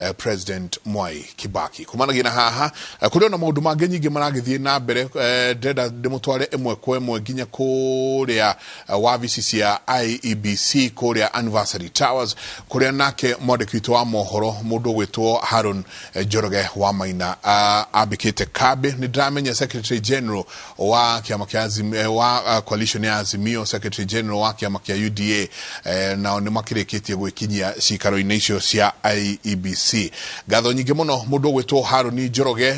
President Mwai Kibaki. Kumanagia na haha kũrĩ ona maũndũ mangĩ nyingĩ maragĩthiĩ na mbere, ndĩrenda ndĩmũtware ĩmwe kwa ĩmwe nginya kũrĩa wabici cia IEBC kũrĩa Anniversary Towers, kũrĩa nake mwandĩki witũ wa mohoro mũndũ ũgwĩtwo Haron Njoroge wa Maina ambĩkĩte kambĩ. Nĩ ndĩramenya Secretary General wa kĩama kĩa wa coalition ya Azimio, Secretary General wa kĩama kĩa UDA, nao nĩ makĩrĩkĩtie gwĩkinyia cikaro-inĩ icio cia IEBC. Ngatho nyingĩ mũno mũndũ ũgwĩtwo Harũni Njoroge,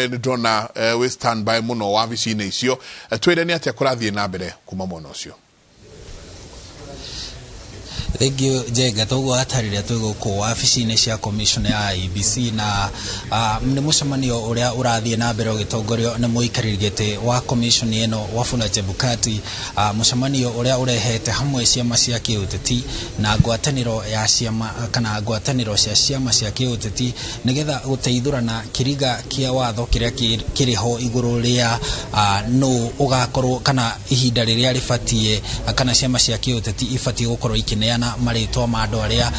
nĩ ndona wĩ standby mũno wabici-inĩ icio. Twĩre nĩ atĩa kũrathiĩ na mbere kuma mwena ũcio. Thengiũ Njenga, toguo atarĩria twĩ gũkũ wabici-inĩ cia commission ya IEBC na nĩ mũcemanio ũrĩa ũrathiĩ na mbere ũgĩtongorio nĩ mũikarĩri gĩtĩ wa commission ĩno Wafula Chebukati, mũcemanio ũrĩa ũrehete hamwe ciama cia kĩũteti na ngwatanĩro ya ciama kana ngwatanĩro cia ciama cia kĩũteti nĩgetha gũteithũrana kĩriga kĩa watho kĩrĩa kĩrĩ ho igũrũ rĩa nũ ũgakorwo kana ihinda rĩrĩa rĩbatiĩ kana ciama cia kĩũteti ibatiĩ gũkorwo ikĩneana marĩtwa ma andũ arĩa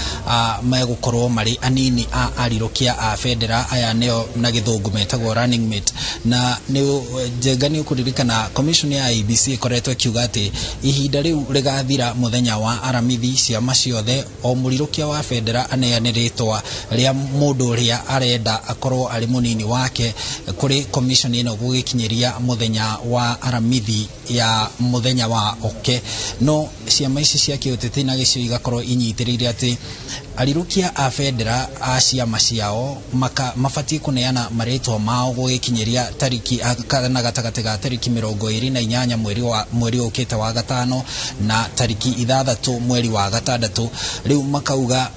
megũkorwo marĩ anini a arirũkia a bendera, aya nĩo na gĩthũngũ metagwo running mate. Na nĩ Njenga, nĩ ũkũririkana commission ya IEBC ĩkoretwo ĩkiuga atĩ ihinda rĩu rĩgathira mũthenya wa Aramithi, ciama ciothe o mũrirũkia wa bendera aneane rĩtwa rĩa mũndũ ũrĩa arenda akorwo arĩ mũnini wake kũrĩ commission ĩno gũgĩkinyĩria mũthenya wa Aramithi ya mũthenya wa oke. No ciama ici cia kĩũteti na gĩcio igakorwo inyitĩrĩire atĩ arirũkia a bendera a ciama ciao mabatiĩ kũneana marĩtwa mao gũgĩkinyĩria tariki kana gatagatĩ ga tariki 28 mweri wa mweri ũkĩte wa gatano na tariki 6 mweri wa gatandatũ. Rĩu makauga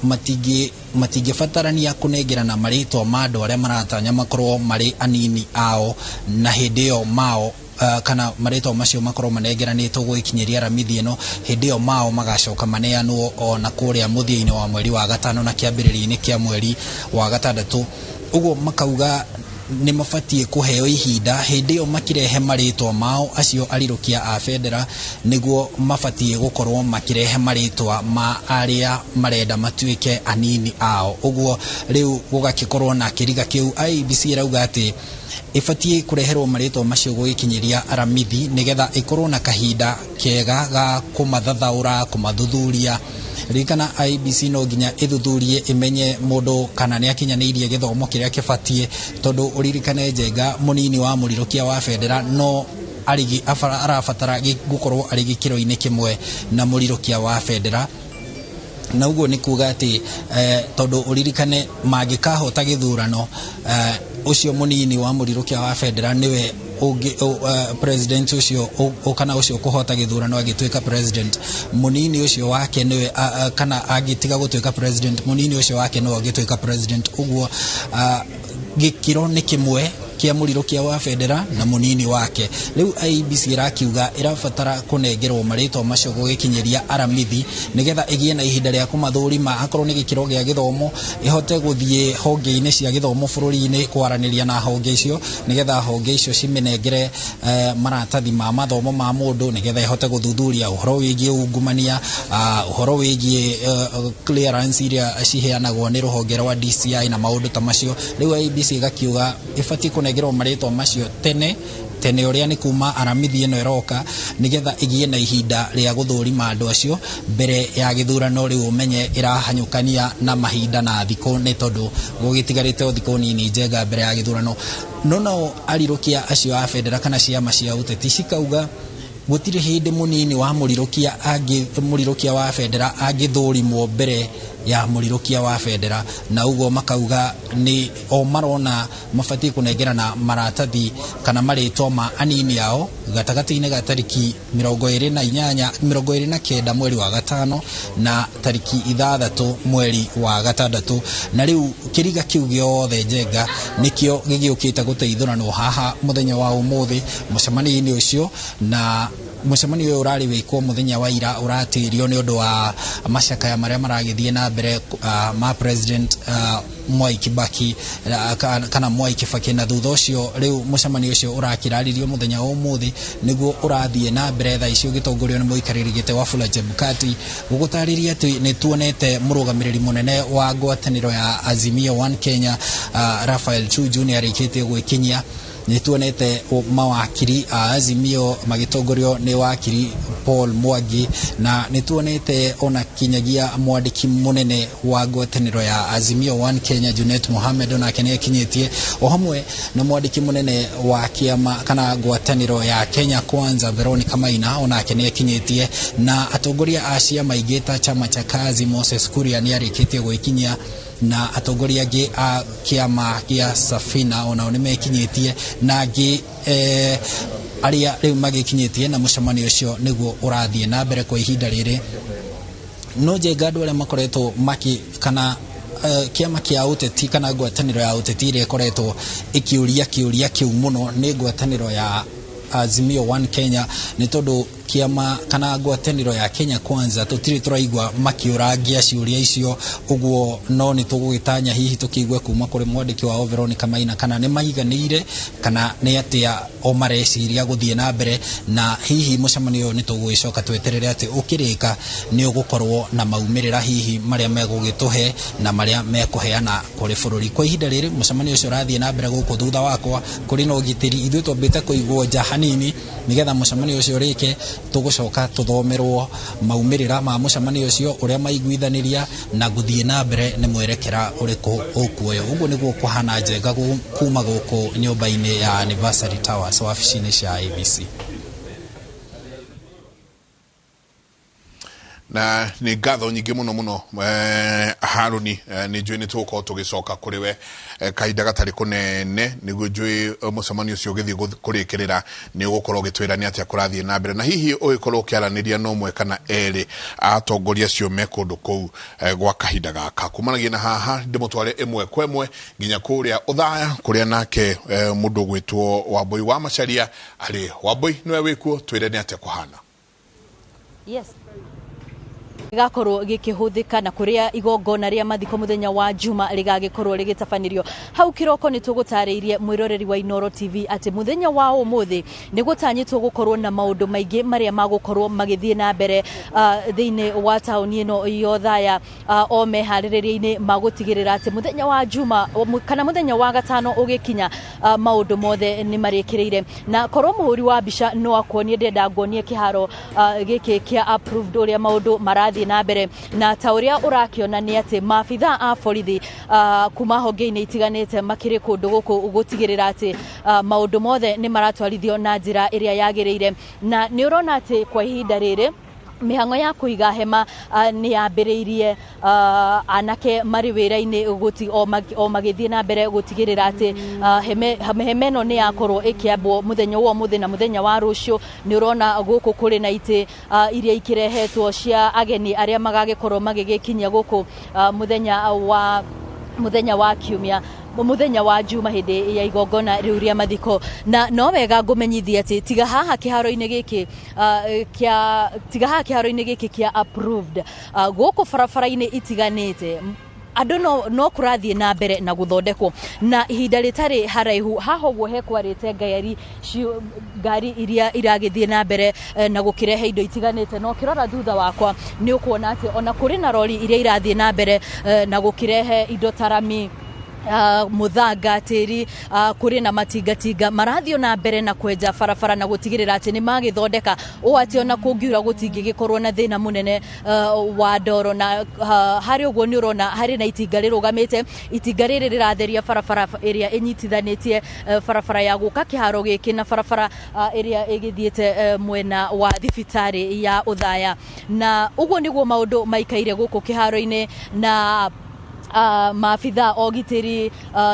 matingĩbatarania kũnengerana marĩtwa ma andũ arĩa maratanya makorwo marĩ anini ao na hĩndĩ ĩyo mao kana marĩtwa macio makorwo manengeranĩtwo gũgĩkinyĩria Aramithi ĩno. Hĩndĩ ĩyo mao magacoka maneanwo o na kũrĩa mũthia-inĩ wa mweri wa gatano na kĩambĩrĩria-inĩ kĩa mweri wa gatandatũ. Ũguo makauga nĩ mabatiĩ kũheo ihinda hĩndĩ ĩyo makĩrehe marĩtwa mao acio arirũkia a bendera nĩguo mabatiĩ gũkorwo makĩrehe marĩtwa ma arĩa marenda matuĩke anini ao. Ũguo rĩu gũgakĩkorwo na kĩriga kĩu. IEBC ĩrauga atĩ ĩbatiĩ kũreherwo marĩtwa macio gũgĩkinyĩria Aramithi nĩgetha ĩkorwo na kahinda kega ga kũmathathaũra, kũmathuthuria. Ririkana IEBC no nginya ĩthuthurie ĩmenye mũndũ kana nĩ akinyanĩirie gĩthomo kĩrĩa kĩbatiĩ, tondũ ũririkane Njenga, mũnini wa mũrirũkia wa bendera no arabatara gũkorwo arĩ gĩkĩro-inĩ kĩmwe na mũrirũkia wa bendera. Na ũguo nĩ kuga atĩ tondũ ũririkane mangĩkahota gĩthurano, ũcio mũnini wa mũrirũkia wa bendera nĩwe president ũcio kana ũcio kũhota gĩthurano agĩtuĩka president, mũnini ũcio wake nĩwe kana angĩtiga gũtuĩka president, mũnini ũcio wake nĩwe ũngĩtuĩka president. Ũguo gĩkĩro nĩ kĩmwe kĩa mũrirũkia wa bendera na mũnini wake. Rĩu IEBC ĩrakiuga ĩrabatara kũnengerwo marĩtwa macio gũgĩkinyĩria Aramithi nĩgetha ĩgĩe na ihinda rĩa kũmathũrima, akorwo nĩ gĩkĩro gĩa gĩthomo ĩhote gũthiĩ honge-inĩ cia gĩthomo bũrũri-inĩ kwaranĩria na honge icio nĩgetha honge icio cimenengere maratathi ma mathomo ma mũndũ nĩgetha ĩhote gũthuthuria ũhoro wĩgiĩ ungumania, ũhoro wĩgiĩ clearance iria ciheanagwo nĩ rũhonge rwa DCI na maũndũ ta macio. Rĩu IEBC ĩgakiuga ĩbatiĩ kũnengerwo marĩtwa macio tene tene ũrĩa nĩ kuma Aramithi ĩno ĩroka nĩgetha ĩgĩe na ihinda rĩa gũthũrima andũ acio mbere ya gĩthurano. Rĩu ũmenye ĩrahanyũkania na mahinda na thikũ nĩ tondũ gũgĩtigarĩte o thikũ nini Njenga mbere ya gĩthurano. No nao arirũkia acio a bendera kana ciama cia ũteti cikauga gũtirĩ hĩndĩ mũnini wa mũrirũkia angĩ mũrirũkia wa bendera angĩthũrimwo mbere ya mũrirũkia wa bendera. Na ũguo makauga nĩ o marona mabatiĩ kũnengerana maratathi kana marĩtwa ma anini ao gatagatĩ-inĩ ga tariki 28, 29 mweri wa gatano na tariki 6 mweri wa gatandatũ. Na rĩu kĩriga kĩu gĩothe Njenga nĩkĩo gĩgĩũkĩte gũteithũranwo haha mũthenya wa ũmũthĩ mũcemanio-inĩ ũcio na Mũcemanio ũyũ ũrarĩ wĩkwo mũthenya wa ira ũratĩrio nĩ ũndũ wa macakaya marĩa maragĩthiĩ na mbere ma President Mwai Kibaki kana Mwai Kibaki, na thutha ũcio rĩu mũcemanio ũcio ũrakĩraririo mũthenya wa ũmũthĩ nĩguo ũrathiĩ na mbere thaa ici ũgĩtongorio nĩ mũikarĩri gĩtĩ Wafula Chebukati. Gũgũtarĩria atĩ nĩ tuonete mũrũgamĩrĩri mũnene wa ngwatanĩro ya Azimio One Kenya Raphael Tuju nĩ arĩkĩtie gwĩkinyia. Nĩ tuonete mawakiri a Azimio magĩtongorio nĩ wakiri Paul Mwangi, na nĩ tuonete ona kinyagia mwandĩki mũnene wa ngwatanĩro ya Azimio One Kenya Junet Mohamed onake nĩ akinyĩtie, o hamwe na mwandĩki mũnene wa kĩama kana ngwatanĩro ya Kenya Kwanza Veronica Maina onake nĩ akinyĩtie, na atongoria a ciama ingĩ ta Chama cha Kazi Moses Kuria nĩ arĩkĩtie gwĩkinyia, na atongoria angĩ a kĩama gĩa Safina onao nĩ mekinyĩtie, na angĩ arĩa rĩu magĩkinyĩtie, na mũcemanio ũcio nĩguo ũrathiĩ na mbere kwa ihinda rĩrĩ. No njenga andũ arĩa makoretwo maki kana kĩama kĩa ũteti kana ngwatanĩro ya ũteti ĩrĩa ĩkoretwo ĩkĩũria kĩũria kĩu mũno nĩ ngwatanĩro ya Azimio One Kenya, nĩ tondũ kĩama kana ngwatanĩro ya Kenya Kwanza tũtirĩ tũraigua makĩũrangia ciũria icio ũguo. No nĩ tũgũgĩtanya hihi tũkĩigue kuma kũrĩ mwandĩki wao Veronica Maina kana nĩ maiganĩire kana nĩ atĩa o mareciria gũthiĩ na mbere, na hihi mũcemanio ũyũ nĩ tũgũgĩcoka tweterere atĩ ũkĩrĩka nĩ ũgũkorwo na maumĩrĩra hihi marĩa megũgĩtũhe na marĩa mekũheana kũrĩ bũrũri. Kwa ihinda rĩrĩ mũcemanio ũcio ũrathiĩ na mbere gũkũ thutha wakwa, kũrĩ na ũgitĩri. Ithuĩ twambĩte kũigwo nja hanini nĩgetha mũcemanio ũcio ũrĩke, tũgũcoka tũthomerwo maumĩrĩra ma mũcemanio ũcio, ũrĩa maiguithanĩria na gũthiĩ na mbere nĩ mwerekera ũrĩkũ ũkuoyo. Ũguo nĩguo kũhana njenga kuma gũkũ nyũmba-inĩ ya Anniversary Towers, wabici-inĩ cia IEBC. Na nĩ ngatho nyingĩ mũno mũno, Harũni. Nĩ njũĩ nĩ tũgũkorwo tũgĩcoka kũrĩ we kahinda gatarĩ kũnene nĩguo njũĩ mũcemanio ũcio ũgĩthiĩ kũrĩkĩrĩra nĩ ũgũkorwo ũgĩtwĩra nĩ atĩa kũrathiĩ na mbere, na hihi ũgĩkorwo ũkĩaranĩria na ũmwe kana erĩ atongoria acio me kũndũ kũu gwa kahinda gaka. Kumanagia na haha ndĩmũtware ĩmwe kwa ĩmwe nginya kũrĩa Ũthaya kũrĩa nake mũndũ ũgwĩtwo Wambui wa Macharia arĩ. Wambui, nĩwe wĩkuo, twĩre nĩ atĩa kũhana. Yes, gĩgakorwo gĩkĩhũthĩka na kũrĩa igongona rĩa mathiko mũthenya wa Juma rĩgagĩkorwo rĩgĩtabanĩrio hau kĩroko. Nĩ tũgũtarĩirie mwĩroreri wa Inooro TV atĩ mũthenya wa ũmũthĩ nĩ gũtanyĩtwo gũkorwo na maũndũ maingĩ marĩa magũkorwo magĩthiĩ na mbere thĩinĩ wa taũni ĩno ya Othaya, o meharĩrĩria-inĩ ma gũtigĩrĩra atĩ mũthenya wa Juma kana mũthenya wa gatano ũgĩkinya, maũndũ mothe nĩ marĩkĩrĩire. Na korwo mũhũri wa mbica no akuonie, ndĩrenda nguonie kĩharo gĩkĩ kĩa Approved, ũrĩa maũndũ marathiĩ na mbere, na ta ũrĩa ũrakĩona nĩ atĩ maabitha a borithi kuma honge-inĩ itiganĩte makĩrĩ kũndũ gũkũ gũtigĩrĩra atĩ maũndũ mothe nĩ maratwarithio na njĩra ĩrĩa yagĩrĩire. Na nĩ ũrona atĩ kwa ihinda rĩrĩ mĩhang'o ya kũiga hema nĩ yambĩrĩirie, anake marĩ wĩra-inĩ o magĩthiĩ na mbere gũtigĩrĩra atĩ hema ĩno nĩ yakorwo ĩkĩambwo mũthenya wa ũmũthĩ na mũthenya wa rũciũ. Nĩ ũrona gũkũ kũrĩ na itĩ iria ikĩrehetwo cia ageni arĩa magagĩkorwo magĩgĩkinyia gũkũ mũthenya wa kiumia, mũthenya wa Juma, hĩndĩ ya igongona rĩu rĩa mathiko. Na no wega ngũmenyithie atĩ tiga haha kĩharo-inĩ gĩkĩ kĩa tiga haha kĩharo-inĩ gĩkĩ kĩa Approved, gũkũ barabara-inĩ itiganĩte andũ no kũrathiĩ na mbere na gũthondekwo, na ihinda rĩtarĩ haraihu haha ũguo hekwarĩte ngari iria iragĩthiĩ na mbere na gũkĩrehe indo itiganĩte. Na ũkĩrora thutha wakwa nĩ ũkuona atĩ ona kũrĩ na rori iria irathiĩ na mbere na gũkĩrehe indo ta rami, mũthanga, tĩri. Kũrĩ na matingatinga marathiĩ na mbere na kwenja barabara na gũtigĩrĩra atĩ nĩ magĩthondeka ũũ atĩ ona kũngiura gũtingĩgĩkorwo na thĩna mũnene wa ndoro. Na harĩ ũguo nĩ ũrona harĩ na itinga rĩrũgamĩte. Itinga rĩrĩ rĩratheria barabara ĩrĩa ĩnyitithanĩtie barabara ya gũka kĩharo gĩkĩ na barabara ĩrĩa ĩgĩthiĩte mwena wa thibitarĩ ya Ũthaya. Na ũguo nĩguo maũndũ maikaire gũkũ kĩharo-inĩ na Maabitha ogitĩri,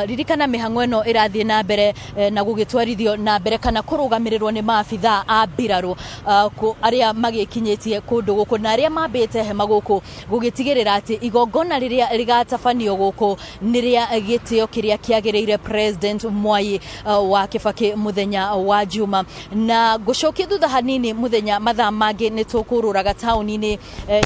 ririkana mĩhang'o ĩno ĩrathiĩ na mbere na gũgĩtwarithio na mbere kana kũrũgamĩrĩrwo nĩ maabitha a mbirarũ arĩa magĩkinyĩtie kũndũ gũkũ na arĩa mambĩte hema gũkũ gũgĩtigĩrĩra atĩ igongona rĩrĩa rĩgatabanio gũkũ nĩ rĩa gĩtĩo kĩrĩa kĩagĩrĩire President Mwai wa Kibaki mũthenya wa Juma. Na ngũcokia thutha hanini, mũthenya mathaa mangĩ nĩ tũkũrũraga taũni-inĩ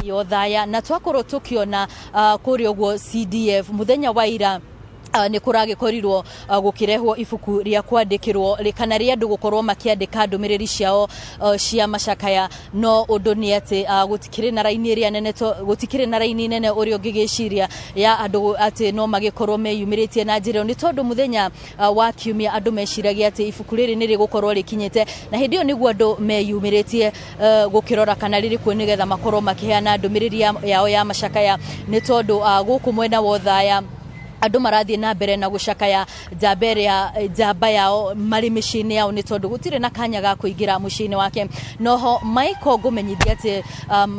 ya Othaya na twakorwo tũkĩona kũrĩa ũguo CDF mũthenya wa ira nĩ kũragĩkorirwo gũkĩrehwo ibuku rĩa kwandĩkĩrwo kana rĩa andũ gũkorwo makĩandĩka ndũmĩrĩri ciao cia macakaya. No ũndũ nĩ atĩ gũtikĩrĩ na raini ĩrĩa nene, gũtikĩrĩ na raini nene ũrĩa ũngĩgĩciria ya andũ atĩ no magĩkorwo meyumĩrĩtie na njĩra ĩyo, nĩ tondũ mũthenya wa kiumia andũ meciragia atĩ ibuku rĩrĩ nĩ rĩgũkorwo rĩkinyĩte, na hĩndĩ ĩyo nĩguo andũ meyumĩrĩtie gũkĩrora kana rĩrĩ kuo nĩgetha makorwo makĩheana ndũmĩrĩri yao ya macakaya, nĩ tondũ gũkũ mwena wa Othaya andũ marathiĩ na mbere na gũcakaya njamba ĩrĩa njamba yao marĩ mĩciĩ-inĩ yao, nĩ tondũ gũtirĩ na kanya ga kũingĩra mũciĩ-inĩ wake. Noho Michael, ngũmenyithia atĩ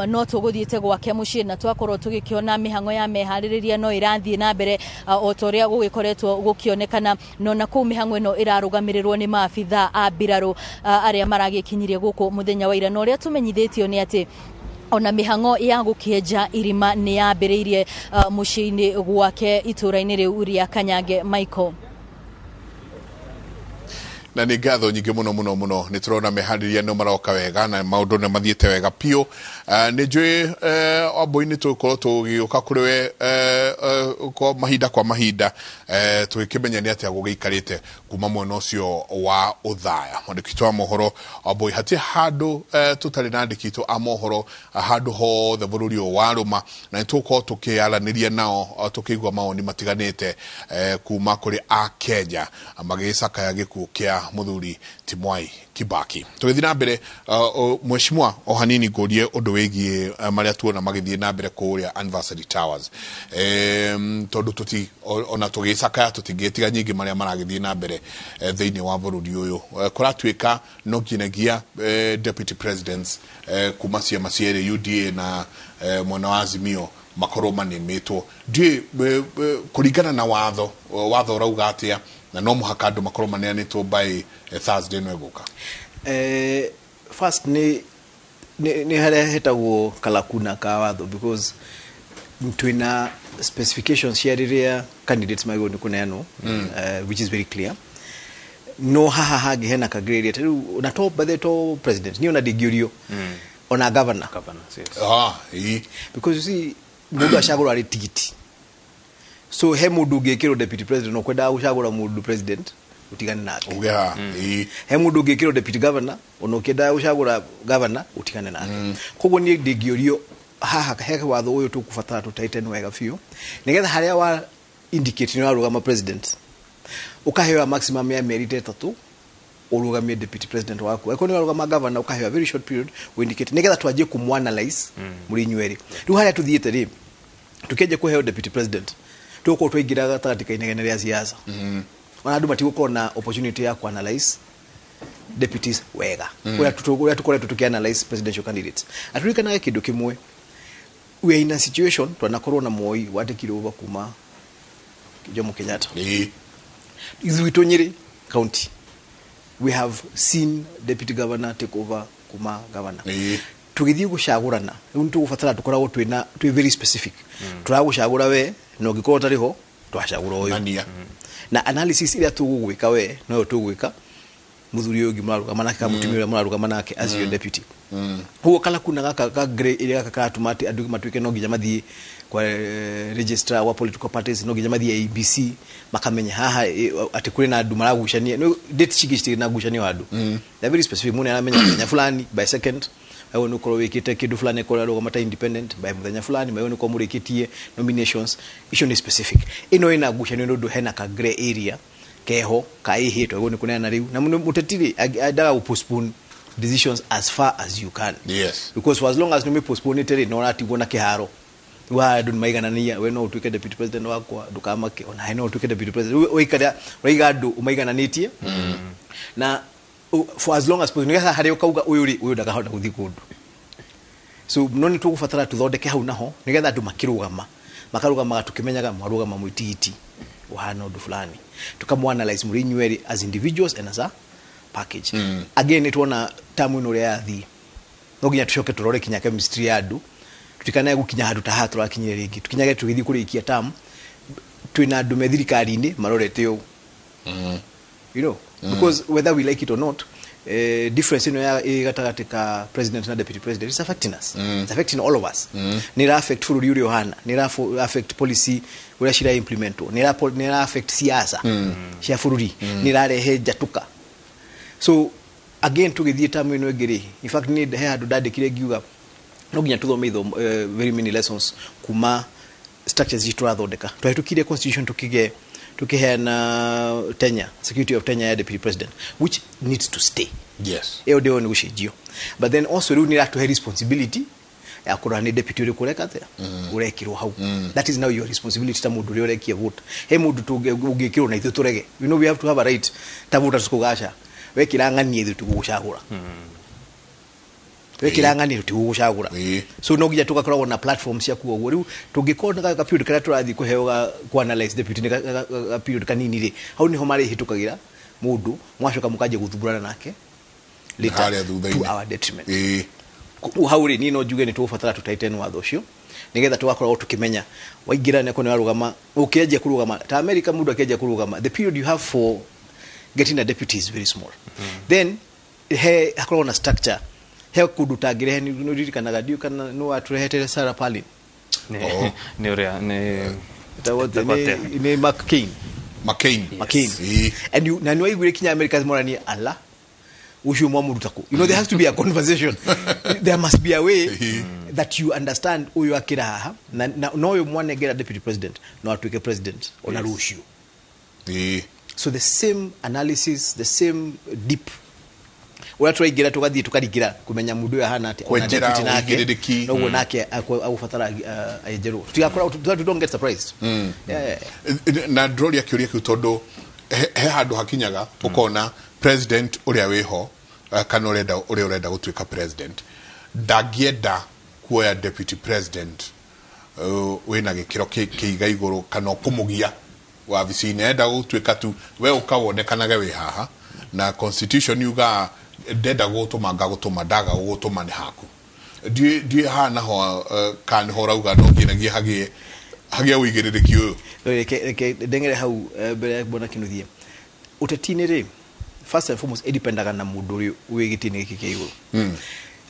no tũgũthiĩte gwake mũciĩ na twakorwo tũgĩkĩona mĩhang'o ya meharĩrĩria no ĩrathiĩ na mbere o ta ũrĩa gũgĩkoretwo gũkĩonekana, no na kũu mĩhang'o ĩno ĩrarũgamĩrĩrwo nĩ maabitha a mbirarũ arĩa maragĩkinyirie gũkũ mũthenya wa ira. Na ũrĩa tũmenyithĩtio nĩ atĩ ona mĩhang'o ya gũkĩenja irima nĩ yambĩrĩirie mũciĩ-inĩ gwake itũũra-inĩ rĩu rĩa Kanyange. Michael. Na nĩ ngatho nyingĩ mũno mũno mũno. Nĩ tũrona meharĩria no maroka wega na maũndũ nĩ mathiĩte wega biũ. Nĩ njũĩ Wambui nĩ tũgũkorwo tũgĩũka kũrĩ we kwa mahinda kwa mahinda tũgĩkĩmenya nĩ atĩa gũgĩikarĩte kuma mwena ũcio wa Othaya. Mwandĩki witũ wa mohoro Wambui, hatirĩ handũ tũtarĩ na andĩki aitũ a mohoro handũ hothe bũrũri ũyũ warũma, na nĩ tũgũkorwo tũkĩaranĩria nao tũkĩigua mawoni matiganĩte kuma kũrĩ Akenya magĩgĩcakaya gĩkuũ kĩa mũthuri ti Mwai Kibaki. Tũgĩthiĩ na mbere, mheshimiwa, o hanini ngũrie ũndũ wĩgiĩ marĩa tuona magĩthiĩ na mbere kũrĩa Anniversary Towers, tondũ tũti ona tũgĩcakaya tũtingĩtiga nyingĩ marĩa maragĩthiĩ na mbere thĩinĩ wa bũrũri ũyũ. Kũratuĩka no nginyagia deputy presidents kuma ciama cierĩ, UDA na mwena wa Azimio, makorwo manĩmĩtwo. Ndiũĩ kũringana na watho, watho ũrauga atĩa, na no mũhaka andũ makorwo maneanĩtwo by Thursday ĩno ĩgũka? First nĩ harĩa hetagwo kalakuna ka watho, because twĩna specifications cia rĩrĩa candidates magĩrĩirwo nĩ kũneanwo, which is very clear. No haha hangĩ hena kagĩrĩria ta rĩu na to by to president niĩ ona ndingĩũrio, ona governor. Governors, yes. Ah, ii. Because you see, mũndũ acagũrwo arĩ tigiti, so he mũndũ ũngĩkĩrwo deputy president no kwendaga gũcagũra mũndũ president ũtigane nake. Uge ha, ii. He mũndũ ũngĩkĩrwo deputy governor ona ũkĩendaga gũcagũra governor ũtigane nake. Koguo niĩ ndingĩũrio haha. He watho ũyũ tũkũbatara tũtighten wega biũ nĩgetha harĩa wa indicate nĩ ũrarũgama president, ũkaheo maximum ya mĩeri ta 3 ũrũgamie deputy president waku. Angĩkorwo nĩ ũrarũgama governor, ũkaheo a very short period indicate nĩgetha twanjie kũmũ-analyze mũrĩ inyuerĩ. Rĩu harĩa tũthiĩte rĩ, tũkĩanjia kũheo deputy president, tũgũkorwo twaingĩra gatagatĩ ka inegene rĩa siasa, ona andũ matigũkorwo na opportunity ya kuanalyze deputies wega ũrĩa tũkoretwo tũkĩanalyze presidential candidates. Atũririkanage kĩndũ kĩmwe, we are in a situation twanakorwo na Moi watekire over kuma Jomo Kenyatta. Ithuĩ twĩ Nyĩrĩ County, we have seen deputy governor take over kuma governor. Tũgĩthiĩ gũcagũrana rĩu nĩ tũgũbatara tũkoragwo twĩna twĩ very specific, tũragũcagũra we, na ũngĩkorwo ũtarĩ ho twacagũra ũyũ. Nania. Na analysis ĩrĩa tũgũgwĩka we noyo tũgwĩka mũthuri ũyũ ũngĩ mũrarũgama nake kana mũtumia ũrĩa mũrarũgama nake as your deputy. Koguo kalakuna gaka ka grey area gaka karatũma atĩ andũ matuĩke no nginya mathiĩ kwa registrar wa political parties, no nginya mathiĩ IEBC makamenya haha atĩ kũrĩ na andũ maragucania. No date cingĩ citirĩ na ngucanio wa andũ. They're very specific. Mũndũ aramenya mũthenya fulani by second wewe nĩ ũkorwo wĩkĩte kĩndũ fulani, korwo arũgama ta independent by mũthenya fulani, wewe nĩ ũkorwo mũrĩkĩtie nominations. Icio nĩ specific. Ĩno ĩna ngucanio nĩ ũndũ hena ka grey area keho ka ĩhĩ twagĩrĩirwo nĩ kũneana rĩu, na mũteti rĩ endaga gũ postpone decisions as far as you can, because for as long as nĩ postpone rĩ, no ũratigwo na kĩharo. Rĩu haha andũ nĩ maiganania, we no ũtuĩke deputy president wakwa, ndũkamake, ona he no ũtuĩke deputy president. Rĩu ũikara ũraiga andũ ũmaigananĩtie na for as long as possible nĩgetha harĩa ũkauga ũyũ rĩ, ũyũ ndakahota gũthiĩ kũndũ. So no nĩ tũgũbatara tũthondeke hau naho nĩgetha andũ makĩrũgama Makarũgamaga tũkĩmenyaga mwarũgama mwĩ tigiti ũhana ũndũ fulani, tũkamũ analyze mũrĩ inyuerĩ as individuals and as a package. Again, nĩ tuona tamu ĩno ũrĩa yathiĩ, no nginya tũcoke tũrore kinya chemistry ya andũ, tutikanae gũkinya handũ ta haha tũrakinyire rĩngĩ, tukinyage tũgĩthiĩ kũrĩkia term twĩna andũ me thirikari-inĩ marorete ũũ, because whether we like it or not, difference ĩno ya ĩ gatagatĩ ka president na deputy president is affecting us. It's affecting all of us. Nĩ ĩra affect bũrũri ũrĩa ũhana, nĩ ĩra affect policy ũrĩa cira implementwo, nĩ ĩra affect siasa cia bũrũri, nĩ ĩrarehe njatũka. So again, tũgĩthiĩ tamu ĩno ĩngĩ rĩ, in fact nĩ he handũ ndandĩkire ngiuga no nginya tũthome ithomo, very many lessons kuma structures ici tũrathondeka. Twahĩtũkire constitution tũkĩge tukiheana tenure, security of tenure ya deputy president, which needs to stay. Ĩyo ndĩyo nĩ gũcenjio, but then also rĩu nĩ ĩratũhe responsibility ya kũrora nĩ deputy ũrĩkũ ũreka atĩa, ũrekĩrwo hau. That is now your responsibility ta mũndũ ũrĩa ũrekia vote. He mũndũ ũngĩkĩrwo na ithuĩ tũrege. We have to have a right ta voters kũgaca wekĩra ng'ania ithuĩ tũgũgũcagũra, wekĩra ng'ania tũtigũgũcagũra. So no nginya tũgakoragwo na platform cia kuo ũguo. Rĩu tũngĩkorwo na ka period karĩa tũrathiĩ kũheo ga ku analyze deputy nĩ ka period kanini rĩ, hau nĩho marĩhĩtũkagĩra mũndũ, mwacoka mũkanjia gũthumbũrana nake later Harĩa thutha-inĩ. to our detriment. Kũu hau rĩ, niĩ no njuge nĩ tũgũbatara tũtighten watho ũcio nĩgetha tũgakoragwo tũkĩmenya waingĩra nĩ nĩ warũgama, ũkĩanjia kũrũgama ta America, mũndũ akĩanjia kũrũgama, the period you have for getting a deputy is very small. Then he hakoragwo na structure, he kũndũ ũtangĩrehe. Nĩ ũririkanaga, ndiũ kana nĩ watũrehetere Sarah Palin? Oh. Nĩ ũrĩa nĩ Ĩtagwo atĩa? Ĩtagwo atĩa? Nĩ McCain. McCain. McCain. And you, na nĩ waiguire kinya Americans morania ala ucio mwamũruta kũ. There has to be a conversation, there must be a way that you understand ũyũ akĩra haha na no ũyũ mwanengera deputy president no atuĩke president ona rũciũ. So the same analysis, the same deep ũrĩa tũraingĩra, tũgathiĩ tũkaringĩra kũmenya mũndũ ũyũ ahana atĩa, ona Kwenjera deputy nake, ũigĩrĩrĩki. noguo nake agũbatara enjerwo, tutigakorwo tu don't get surprised. Yeah. Na ndĩroria kĩũria kĩu tondũ he handũ hakinyaga ũkona president ũrĩa wĩho, kana ũrenda ũrĩa ũrenda gũtuĩka president ndangĩenda kuoya deputy president wĩna gĩkĩro kĩiga igũrũ kana ũkũmũgia wabici-inĩ, enda gũtuĩka tu we ũkawonekanage wĩ haha, na constitution yugaga ndenda gũgũtũma ngagũtũma, ndaga gũgũtũma nĩ haku. Ndiũĩ haha naho, kana nĩho ũrauga no nginyagia hagĩe ũigĩrĩrĩki ũyũ. Reke ndengere hau, mbere ya bwana Kinuthia. Ũteti-inĩ rĩ, first and foremost ĩdipendaga na mũndũ ũrĩa wĩ gĩtĩ-inĩ gĩkĩ kĩa igũrũ.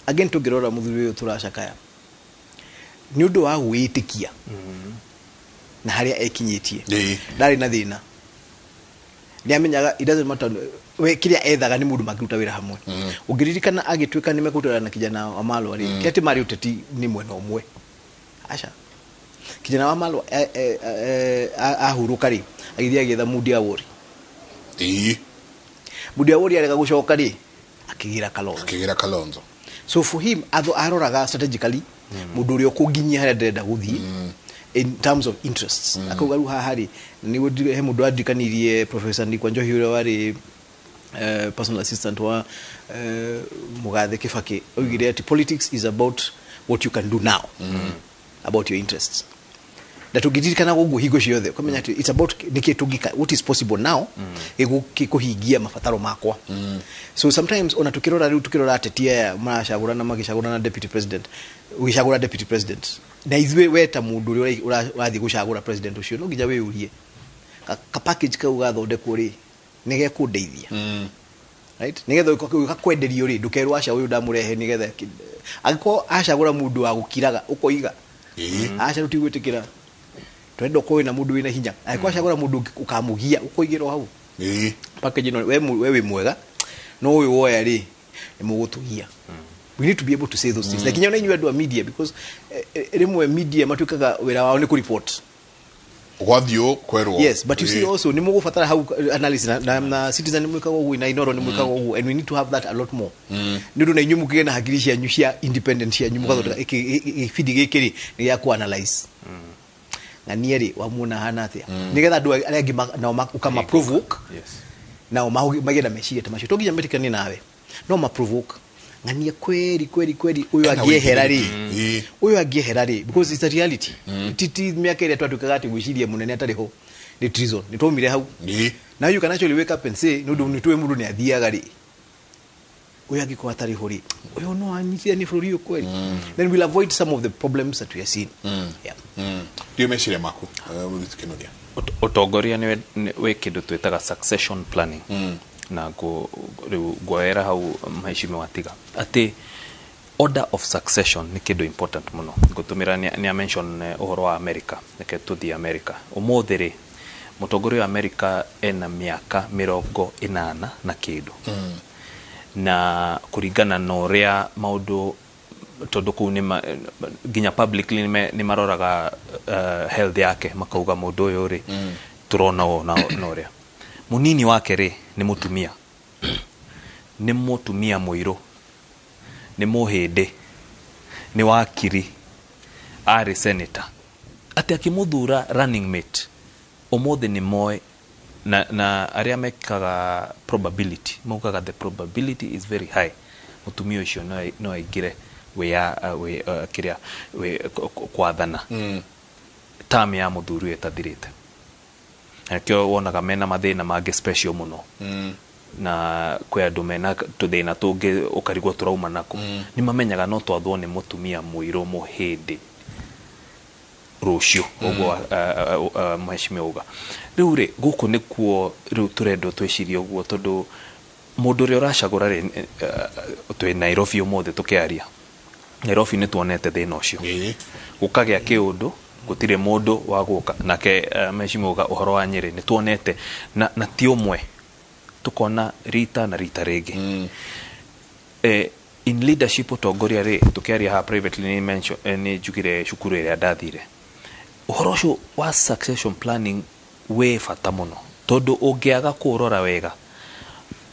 Again, tũngĩrora mũthuri ũyũ tũracakaya nĩ ũndũ wa gwĩtĩkia na harĩa ekinyĩtie, ndarĩ na thĩna, nĩ amenyaga it doesn't matter, we kĩrĩa ethaga nĩ mũndũ mangĩruta wĩra hamwe. Ũngĩririkana agĩtuĩka nĩ mekũruta wĩra na kijana wa Malwa rĩ, kĩrĩa ti marĩ ũteti nĩ mwena ũmwe, aca kijana wa Malwa ahurũka rĩ, agĩthiĩ agĩetha Mudi Awori. Mudi Awori arega gũcoka rĩ, akĩgĩra Kalonzo. Akĩgĩra Kalonzo. So for him aroraga strategically mũndũ ũrĩa ũkũnginyia harĩa ndĩrenda gũthiĩ in terms of interests. Akauga rĩu haha rĩ, nĩguo he mũndũ wandirikanirie, Professor Ndikwa Njohi, ũrĩa warĩ personal assistant wa Mũgathe Kibaki, oigire atĩ politics is about what you can do now about your interests, na tũngĩririkana ũguo hingo ciothe, ũkamenya atĩ it's about nĩkĩ tũngĩka, what is possible now gĩkũhingia mabataro makwa. So sometimes ona tukĩrora rĩu, tukĩrora ateti aya maracagũrana, magĩcagũrana deputy president, ũgĩcagũra deputy president na ithuĩ, we ta mũndũ ũrĩa ũrathiĩ gũcagũra president ũcio, no nginya wĩyũrie ka package kau gathondekwo rĩ, nĩ gekũndeithia, right? Nigetha ũgakwenderio rĩ, ndũkerwo aca ũyũ ndamũrehe nigetha angĩkorwo acagũra mũndũ wa gũkiraga, ũkoiga aca tũtigwĩtĩkĩra, tũrenda ũkorwo wĩna mũndũ wĩna hinya. Angĩkorwo acagũra mũndũ ũkamũgia, ũkoigĩrwo hau package ĩno, we wĩ mwega no ũyũ woya rĩ, nĩ mũgũtũgia. We need to be able to say those things, na kinya ona inyuĩ andũ a media, because rĩmwe media matuĩkaga wĩra wao nĩ kũreport. Gwathiĩ kwerwo. Yes, but you see, also nĩ mũgũbatara hau analysis na Citizen nĩ mwĩkaga ũguo, na Inoro nĩ mwĩkaga ũguo, and we need to have that a lot more, nĩ ũndũ na inyuĩ mũkĩgĩe na hakiri cianyu cia independent cianyu, mũgathondeka gĩbindi gĩkĩ rĩ, nĩ gĩa ku analyze ng'ania rĩ, wamuona hana atĩa, nĩgetha andũ arĩa angĩ nao ũkama provoke, nao magĩe na meciria ta macio. To nginya metĩkanie nawe, no ma provoke. Ng'ania kweri kweri kweri ũyũ Ena angĩehera rĩ, wĩigĩrĩrĩki. Ĩĩ. Ũyũ angĩehera rĩ, because it's a reality. Ti mĩaka ĩrĩa twatuĩkaga atĩ gwĩciria mũnene atarĩ ho nĩ treason, nĩ twaumire hau. Now you can actually wake up and say, nĩ ũndũ nĩ tũĩ mũndũ nĩ athiaga rĩ, ũyũ angĩkorwo atarĩ ho rĩ, ũyũ no anyitithanie bũrũri ũyũ kweri, then we'll avoid some of the problems that we are seeing, yeah. Ndiũ meciria maku, Mũthiti Kĩnuthia. Ũtongoria nĩ wĩ kĩndũ twĩtaga succession planning, na rĩu nguoera hau mheshimiwa tiga atĩ order of succession nĩ kĩndũ important mũno. Ngũtũmĩra nĩ mention ũhoro wa America. Reke tũthiĩ America ũmũthĩ rĩ, mũtongoria wa America ena mĩaka 80 na kĩndũ, na kũringana na ũrĩa maũndũ, tondũ kũu nĩ nginya publicly nĩ maroraga health yake, makauga mũndũ ũyũ rĩ, tũrona ũũ na ũrĩa mũnini wake rĩ nĩ mũtumia, nĩ mũtumia mũirũ, nĩ mũhĩndĩ, nĩ wakiri, arĩ senator, atĩ akĩmũthura running mate ũmũthĩ nĩ moĩ na arĩa mekaga probability maugaga the probability is very high mũtumia ũcio no aingĩre wĩa wĩ kĩrĩa wĩ kwathana term ya mũthuri ũyũ ĩtathirĩte. Na nĩkĩo wonaga mena mathĩna mangĩ special mũno, na kwĩ andũ mena tũthĩna tũngĩ ũkarigwo tũrauma nako. Nĩ mamenyaga no twathwo nĩ mũtumia mũirũ mũhĩndĩ rũciũ ũguo mheshimiwa uga. Rĩu rĩ, gũkũ nĩkuo rĩu tũrendwo twĩcirie ũguo, tondũ mũndũ ũrĩa ũracagũra rĩ, twĩ Nairobi ũmũthĩ tũkĩaria, Nairobi nĩ tuonete thĩna ũcio. Gũkagĩa kĩũndũ, gũtirĩ mũndũ wa gũka nake. Mheshimiwa uga ũhoro wa Nyĩrĩ nĩ tuonete na ti ũmwe, tukona rita na rita rĩngĩ. In leadership, ũtongoria rĩ, tũkĩaria haha privately nĩ mention, nĩ njugire cukuru ĩrĩa ndathire, ũhoro ũcio wa succession planning wĩ bata mũno, tondũ ũngĩaga kũũrora wega,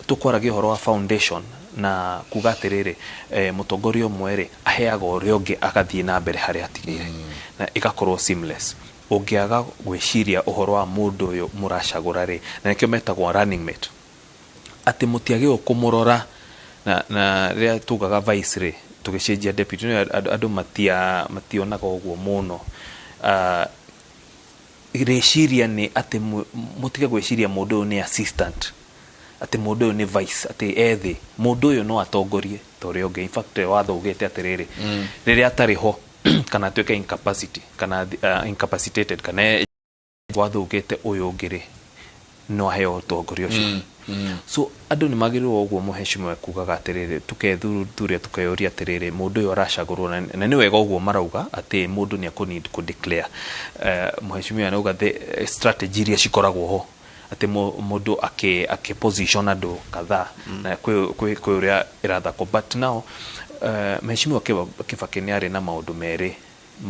tũkwaragia ũhoro wa foundation na kuga atĩrĩrĩ, mũtongoria ũmwe rĩ aheaga ũrĩa ũngĩ agathiĩ na mbere harĩa atigĩire, na ĩgakorwo seamless. Ũngĩaga gwĩciria ũhoro wa mũndũ ũyũ mũracagũra rĩ, na nĩkĩo metagwo running mate, atĩ mũtiagĩrĩirwo kũmũrora na rĩrĩa tugaga vice rĩ, tũgĩcenjia deputy, nĩ andũ mationaga ũguo mũno. Rĩciria nĩ atĩ mũtige gwĩciria mũndũ ũyũ nĩ assistant, atĩ mũndũ ũyũ nĩ vice, atĩ ethĩ mũndũ ũyũ no atongorie ta ũrĩa ũngĩ. In fact, watho ugĩte atĩrĩrĩ, rĩrĩa atarĩ ho kana atuĩke incapacity kana incapacitated kana watho ugĩte ũyũ ũngĩ rĩ no aheo ũtongoria ũcio. So andũ nĩ magĩrĩirwo ũguo mũheshimiwa kugaga atĩrĩrĩ, tukethuthuria, tukeyũria atĩrĩrĩ, mũndũ ũyũ aracagũrwo na nĩ wega ũguo marauga atĩ mũndũ nĩ ekũ need kũ declare. Mũheshimiwa nĩauga the strategy iria cikoragwo ho atĩ mũndũ akĩ position andũ kadhaa na kwĩ ũrĩa ĩrathakwo. But now mheshimiwa Kibaki nĩ arĩ na maũndũ merĩ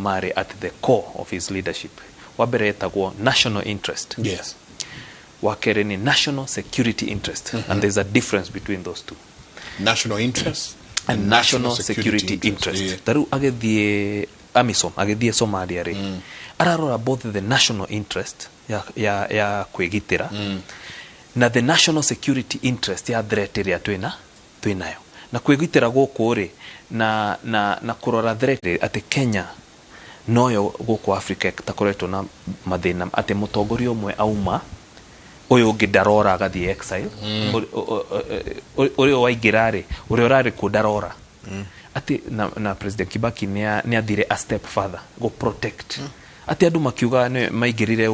marĩ at the core of his leadership. Wa mbere etagwo national interest, wa kerĩ nĩ national security interest, and there's a difference between those two. National interest and national security interest. Ta rĩu agĩthiĩ AMISOM, agĩthiĩ Somalia rĩ, ararora both the national interest ya kwĩgitĩra na the national security interest ya threat ĩrĩa twĩnayo na kwĩgitĩra gũkũ rĩ, na kũrora threat rĩ, atĩ Kenya noyo gũkũ Africa ĩtakoretwo na mathĩna atĩ mũtongoria ũmwe auma, ũyũ ũngĩ ndarora agathiĩ exile. Ũrĩa waingĩra rĩ, ũrĩa ũrarĩ kuo ndarora atĩ na President Kibaki nĩ athire a step further go protect atĩ andũ makiuga nĩ maingĩrire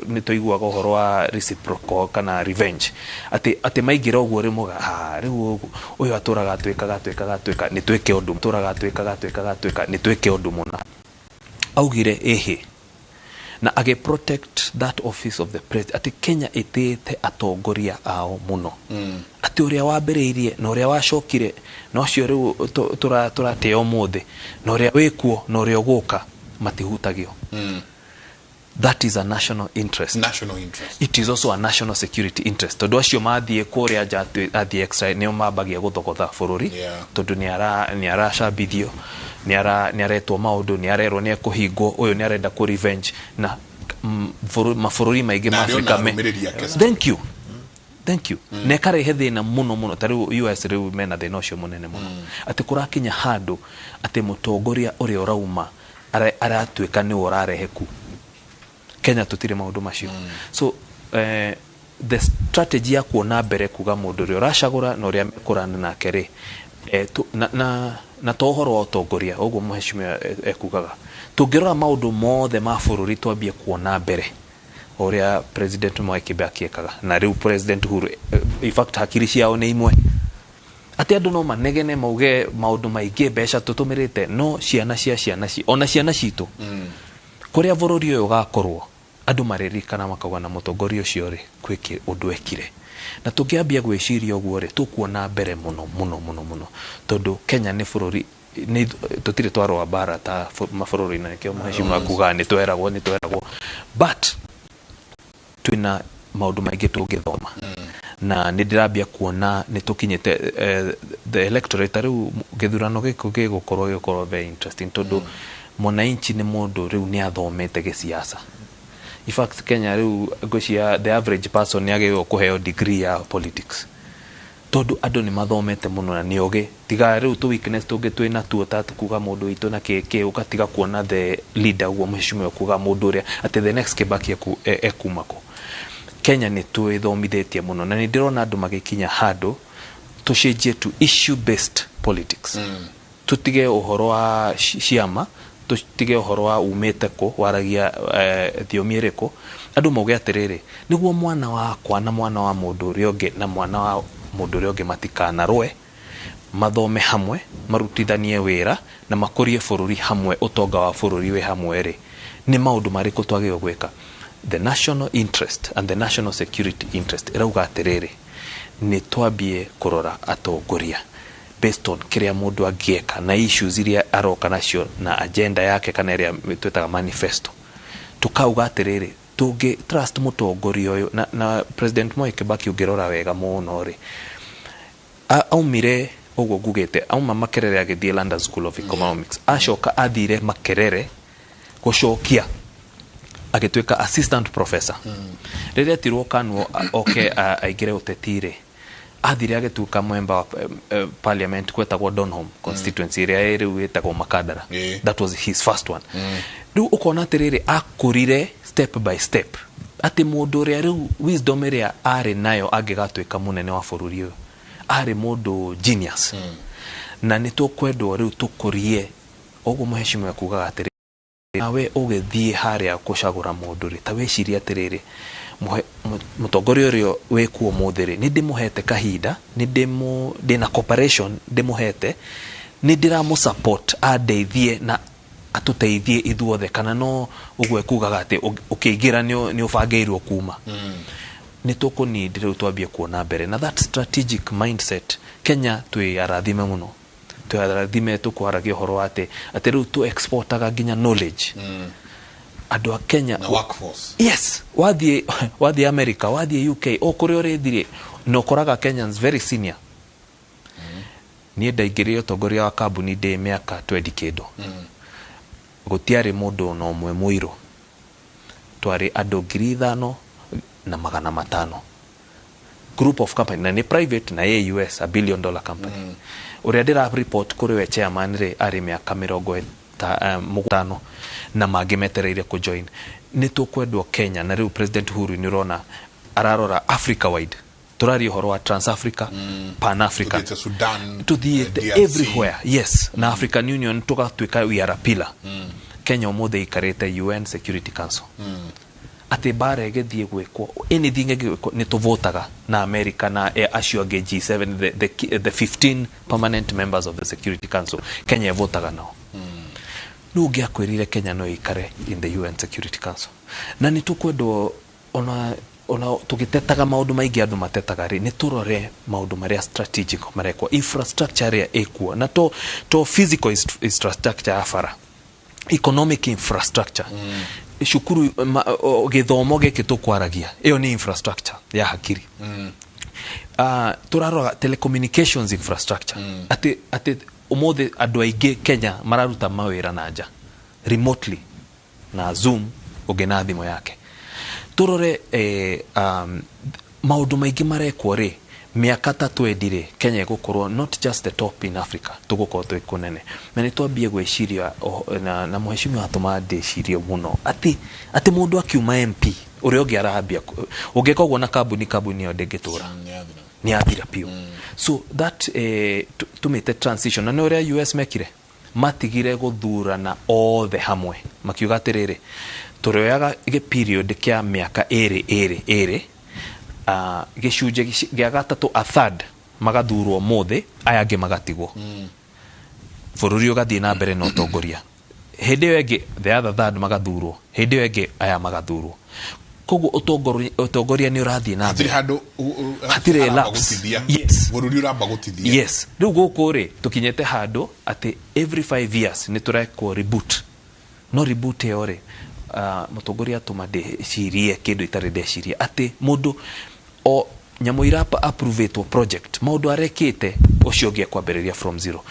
nĩ tũiguaga ũhoro wa reciprocal kana revenge, atĩ maingĩra ũguo rĩ, muga rĩu ũguo ũyũ atũraga atwĩkaga atwĩkaga atwĩka nĩ twĩke ũndũ, tũraga atwĩkaga atwĩkaga atwĩka nĩ twĩke ũndũ mũna. Augire ĩhĩ na agĩ protect that office of the president, atĩ Kenya ĩtĩĩte atongoria ao mũno, atĩ ũrĩa wambĩrĩirie na ũrĩa wacokire na ũcio rĩu tũratĩĩa ũmũthĩ na ũrĩa wĩkuo na ũrĩa ũgũka matihutagio. That is a national interest. National interest. It is also a national security interest, tondũ acio mathiĩ kũrĩa nja athiĩ exile nĩo mambagia gũthogotha bũrũri, tondũ nĩ aracambithio, nĩ aretwo maũndũ, nĩ arerwo nĩ ekũhingwo, ũyũ nĩ arenda kũ revenge na mabũrũri maingĩ Na ma arĩ ona Afrika arũmĩrĩri ake. Thank you. Thank you. Na ĩkarehe thĩna mũno mũno. Ta rĩu US rĩu mena thĩna ũcio mũnene mũno, atĩ kũrakinya handũ atĩ mũtongoria ũrĩa ũrauma aratuĩka nĩwe ũrarehe ku. Kenya tũtirĩ maũndũ macio. So the strategy ya kuona mbere, kuga mũndũ ũrĩa ũracagũra na ũrĩa mekũrana nake rĩ, na to ũhoro wa ũtongoria ũguo mheshimiwa ekugaga, tũngĩrora maũndũ mothe ma bũrũri, twambie kuona mbere ũrĩa President Mwai Kibaki ekaga na rĩu President Uhuru. In fact, hakiri ciao nĩ imwe, atĩ andũ no manegene mauge maũndũ maingĩ, mbeca tũtũmĩrĩte, no ciana cia ciana ona ciana citũ, kũrĩa bũrũri ũyũ ũgakorwo, andũ maririkana makauga na mũtongoria ũcio rĩ, kwĩ ũndũ ekire. Na tũngĩambia gwĩciria ũguo rĩ, tũkuona mbere mũno mũno mũno mũno, tondũ Kenya nĩ bũrũri nĩ tũtirĩ twarũa mbara ta mabũrũri, na nĩkĩo mheshimiwa kugaga nĩ tweragwo, but twĩna maũndũ maingĩ tũngĩthoma. Na nĩ ndĩrambia kuona nĩ tũkinyĩte the electorate. Ta rĩu gĩthurano gĩkũ gĩgũkorwo very interesting, tondũ mwananchi nĩ mũndũ rĩu nĩ athomete gĩsiasa. In fact, Kenya rĩu ngwĩciria the average person nĩ agĩrĩirwo kũheo degree ya politics, tondũ andũ nĩ mathomete mũno na nĩ ogĩ. Tiga rĩu tũ weakness tũngĩ twĩ natuo, ta kuga mũndũ witũ na kĩ ũgatiga kuona the leader, ũguo mheshimiwa kuga mũndũ ũrĩa atĩ the next Kibaki ekuma kũ. Kenya nĩ twĩthomithĩtie mũno, na nĩ ndĩrona andũ magĩkinya handũ tũcenjie to issue based politics. Tũtige ũhoro wa ciama, tũtige ũhoro wa umĩte kũ, waragia thiomi ĩrĩkũ. Andũ mauge atĩrĩrĩ, nĩguo mwana wakwa na mwana wa mũndũ ũrĩa ũngĩ na mwana wa mũndũ ũrĩa ũngĩ matikanarũe, mathome hamwe, marutithanie wĩra na makũrie bũrũri hamwe, ũtonga wa bũrũri wĩ hamwe rĩ, nĩ maũndũ marĩkũ twagĩrĩirwo gwĩka? The national interest and the national security interest ĩrauga atĩrĩrĩ, nĩ twambie kũrora atongoria based on kĩrĩa mũndũ angĩeka na issues iria aroka nacio na agenda yake, kana ĩrĩa twĩtaga manifesto. Tukauga atĩrĩrĩ, tũngĩ trust mũtongoria ũyũ. Na President Moi Kibaki, ũngĩrora wega mũno rĩ, aumire ũguo ngugĩte, auma Makerere agĩthiĩ London School of Economics, acoka athire Makerere gũcokia agĩtuĩka assistant professor. Rĩrĩa etirwo KANU oke aingĩre ũteti rĩ, athire agĩtuĩka member wa parliament gwetagwo Donholm constituency, ĩrĩa rĩu ĩtagwo Makadara. That was his first one. Rĩu ũkona atĩrĩrĩ, akũrire step by step, atĩ mũndũ ũrĩa rĩu wisdom ĩrĩa arĩ nayo angĩgatuĩka mũnene wa bũrũri ũyũ, arĩ mũndũ genius. Na nĩ tũkwendwo rĩu tũkũrie ũguo mheshimiwa kugaga atĩrĩ, nawe ũgĩthiĩ harĩa gũcagũra mũndũ rĩ, ta wĩcirie atĩrĩrĩ, mũtongoria ũrĩa wĩkuo ũmũthĩ rĩ, nĩ ndĩmũhete kahinda, nĩ ndĩna cooperation ndĩmũhete, nĩ ndĩramũ support andeithie na atũteithie ithuothe, kana no ũguo ekugaga atĩ ũkĩingĩra nĩ ũbangĩirwo kuma. Nĩ tũkũ need rĩu twambie kuona mbere na that strategic mindset. Kenya twĩ arathime mũno, twĩ arathime. Tũkwaragia ũhoro wa atĩ rĩu tũ exportaga nginya knowledge, andũ a Kenya. Na workforce. Yes, wathiĩ America, wathiĩ UK, o kũrĩa ũrĩthiĩ na ũkoraga Kenyans very senior. Niĩ ndaingĩrire ũtongoria wa kambuni ndĩ mĩaka 20 kĩndũ. Gũtiarĩ mũndũ ona ũmwe mũirũ, twarĩ andũ 5,500, group of company, na nĩ private na ĩ US, $1 billion company. Ũrĩa ndĩra report kũrĩ we chairman rĩ, arĩ mĩaka 50 na mangĩ metereire kũjoin. Nĩ tũkwendwo Kenya. Na rĩu President Uhuru nĩ ũrona ararora Africa wide, tũraria ũhoro wa Trans Africa, Pan African. Tuthiĩte Sudan, tuthiĩte DRC. Everywhere, yes. Na African Union tũgatuĩka we are a pillar. Kenya ũmũthĩ ikarĩte UN Security Council, atĩ mbara ĩgĩthiĩ gwĩkwo, anything ĩgĩkwwo, nĩ tũvotaga na America na acio angĩ G7, the 15 permanent members of the Security Council, Kenya ĩvotaga nao. Nũ ũngĩakwĩrire Kenya no ĩikare in the UN Security Council? Na nĩ tũkwendwo ona tũgĩtetaga maũndũ maingĩ andũ matetaga rĩ, nĩ tũrore maũndũ marĩa strategic marekwo, infrastructure ĩrĩa ĩkuo, na to physical infrastructure ya bara, economic infrastructure, cukuru, gĩthomo gĩkĩ tũkwaragia, ĩyo nĩ infrastructure ya hakiri. Tũrarora telecommunications infrastructure, atĩ ũmũthĩ andũ aingĩ Kenya mararuta mawĩra na nja remotely na Zoom, ũngĩ na thimũ yake. Tũrore Maũndũ maingĩ marekwo rĩ, mĩaka ta 20 rĩ, Kenya ĩgũkorwo not just the top in Africa, tũgũkorwo twĩ kũnene. Na nĩ twambie gwĩciria na mheshimiwa atũma ndĩcirie mũno atĩ mũndũ akiuma MP ũrĩa ũngĩ arambia ũngĩka ũguo na kambuni ĩyo ndĩngĩtũra, nĩ yathira biũ. So that tumĩte transition, na nĩ ũrĩa US mekire, matigire gũthurana othe hamwe, makiuga atĩrĩrĩ, tũrĩoyaga gĩ period kĩa mĩaka ĩrĩ ĩrĩ ĩrĩ, gĩcunjĩ gĩa gatatũ, a third magathurwo mũthĩ, aya angĩ magatigwo, bũrũri ũgathiĩ na mbere na ũtongoria. Hĩndĩ ĩyo ĩngĩ the other third magathurwo, hĩndĩ ĩyo ĩngĩ aya magathurwo. Koguo ũtongoria nĩ ũrathiĩ na hatirĩ mbere. Handũ Hatirĩ haramba lapse. gũtithia. Yes. Bũrũri ũramba gũtithia. Yes, rĩu gũkũ rĩ, tũkinyĩte handũ atĩ every 5 years nĩ tũrekwo reboot. No reboot ĩyo rĩ, mũtongoria atũma ndĩcirie kĩndũ itarĩ ndeciria, atĩ mũndũ o nyamũ ira approvetwo project, maũndũ arekĩte, ũcio ũngĩ ekwambĩrĩria from zero.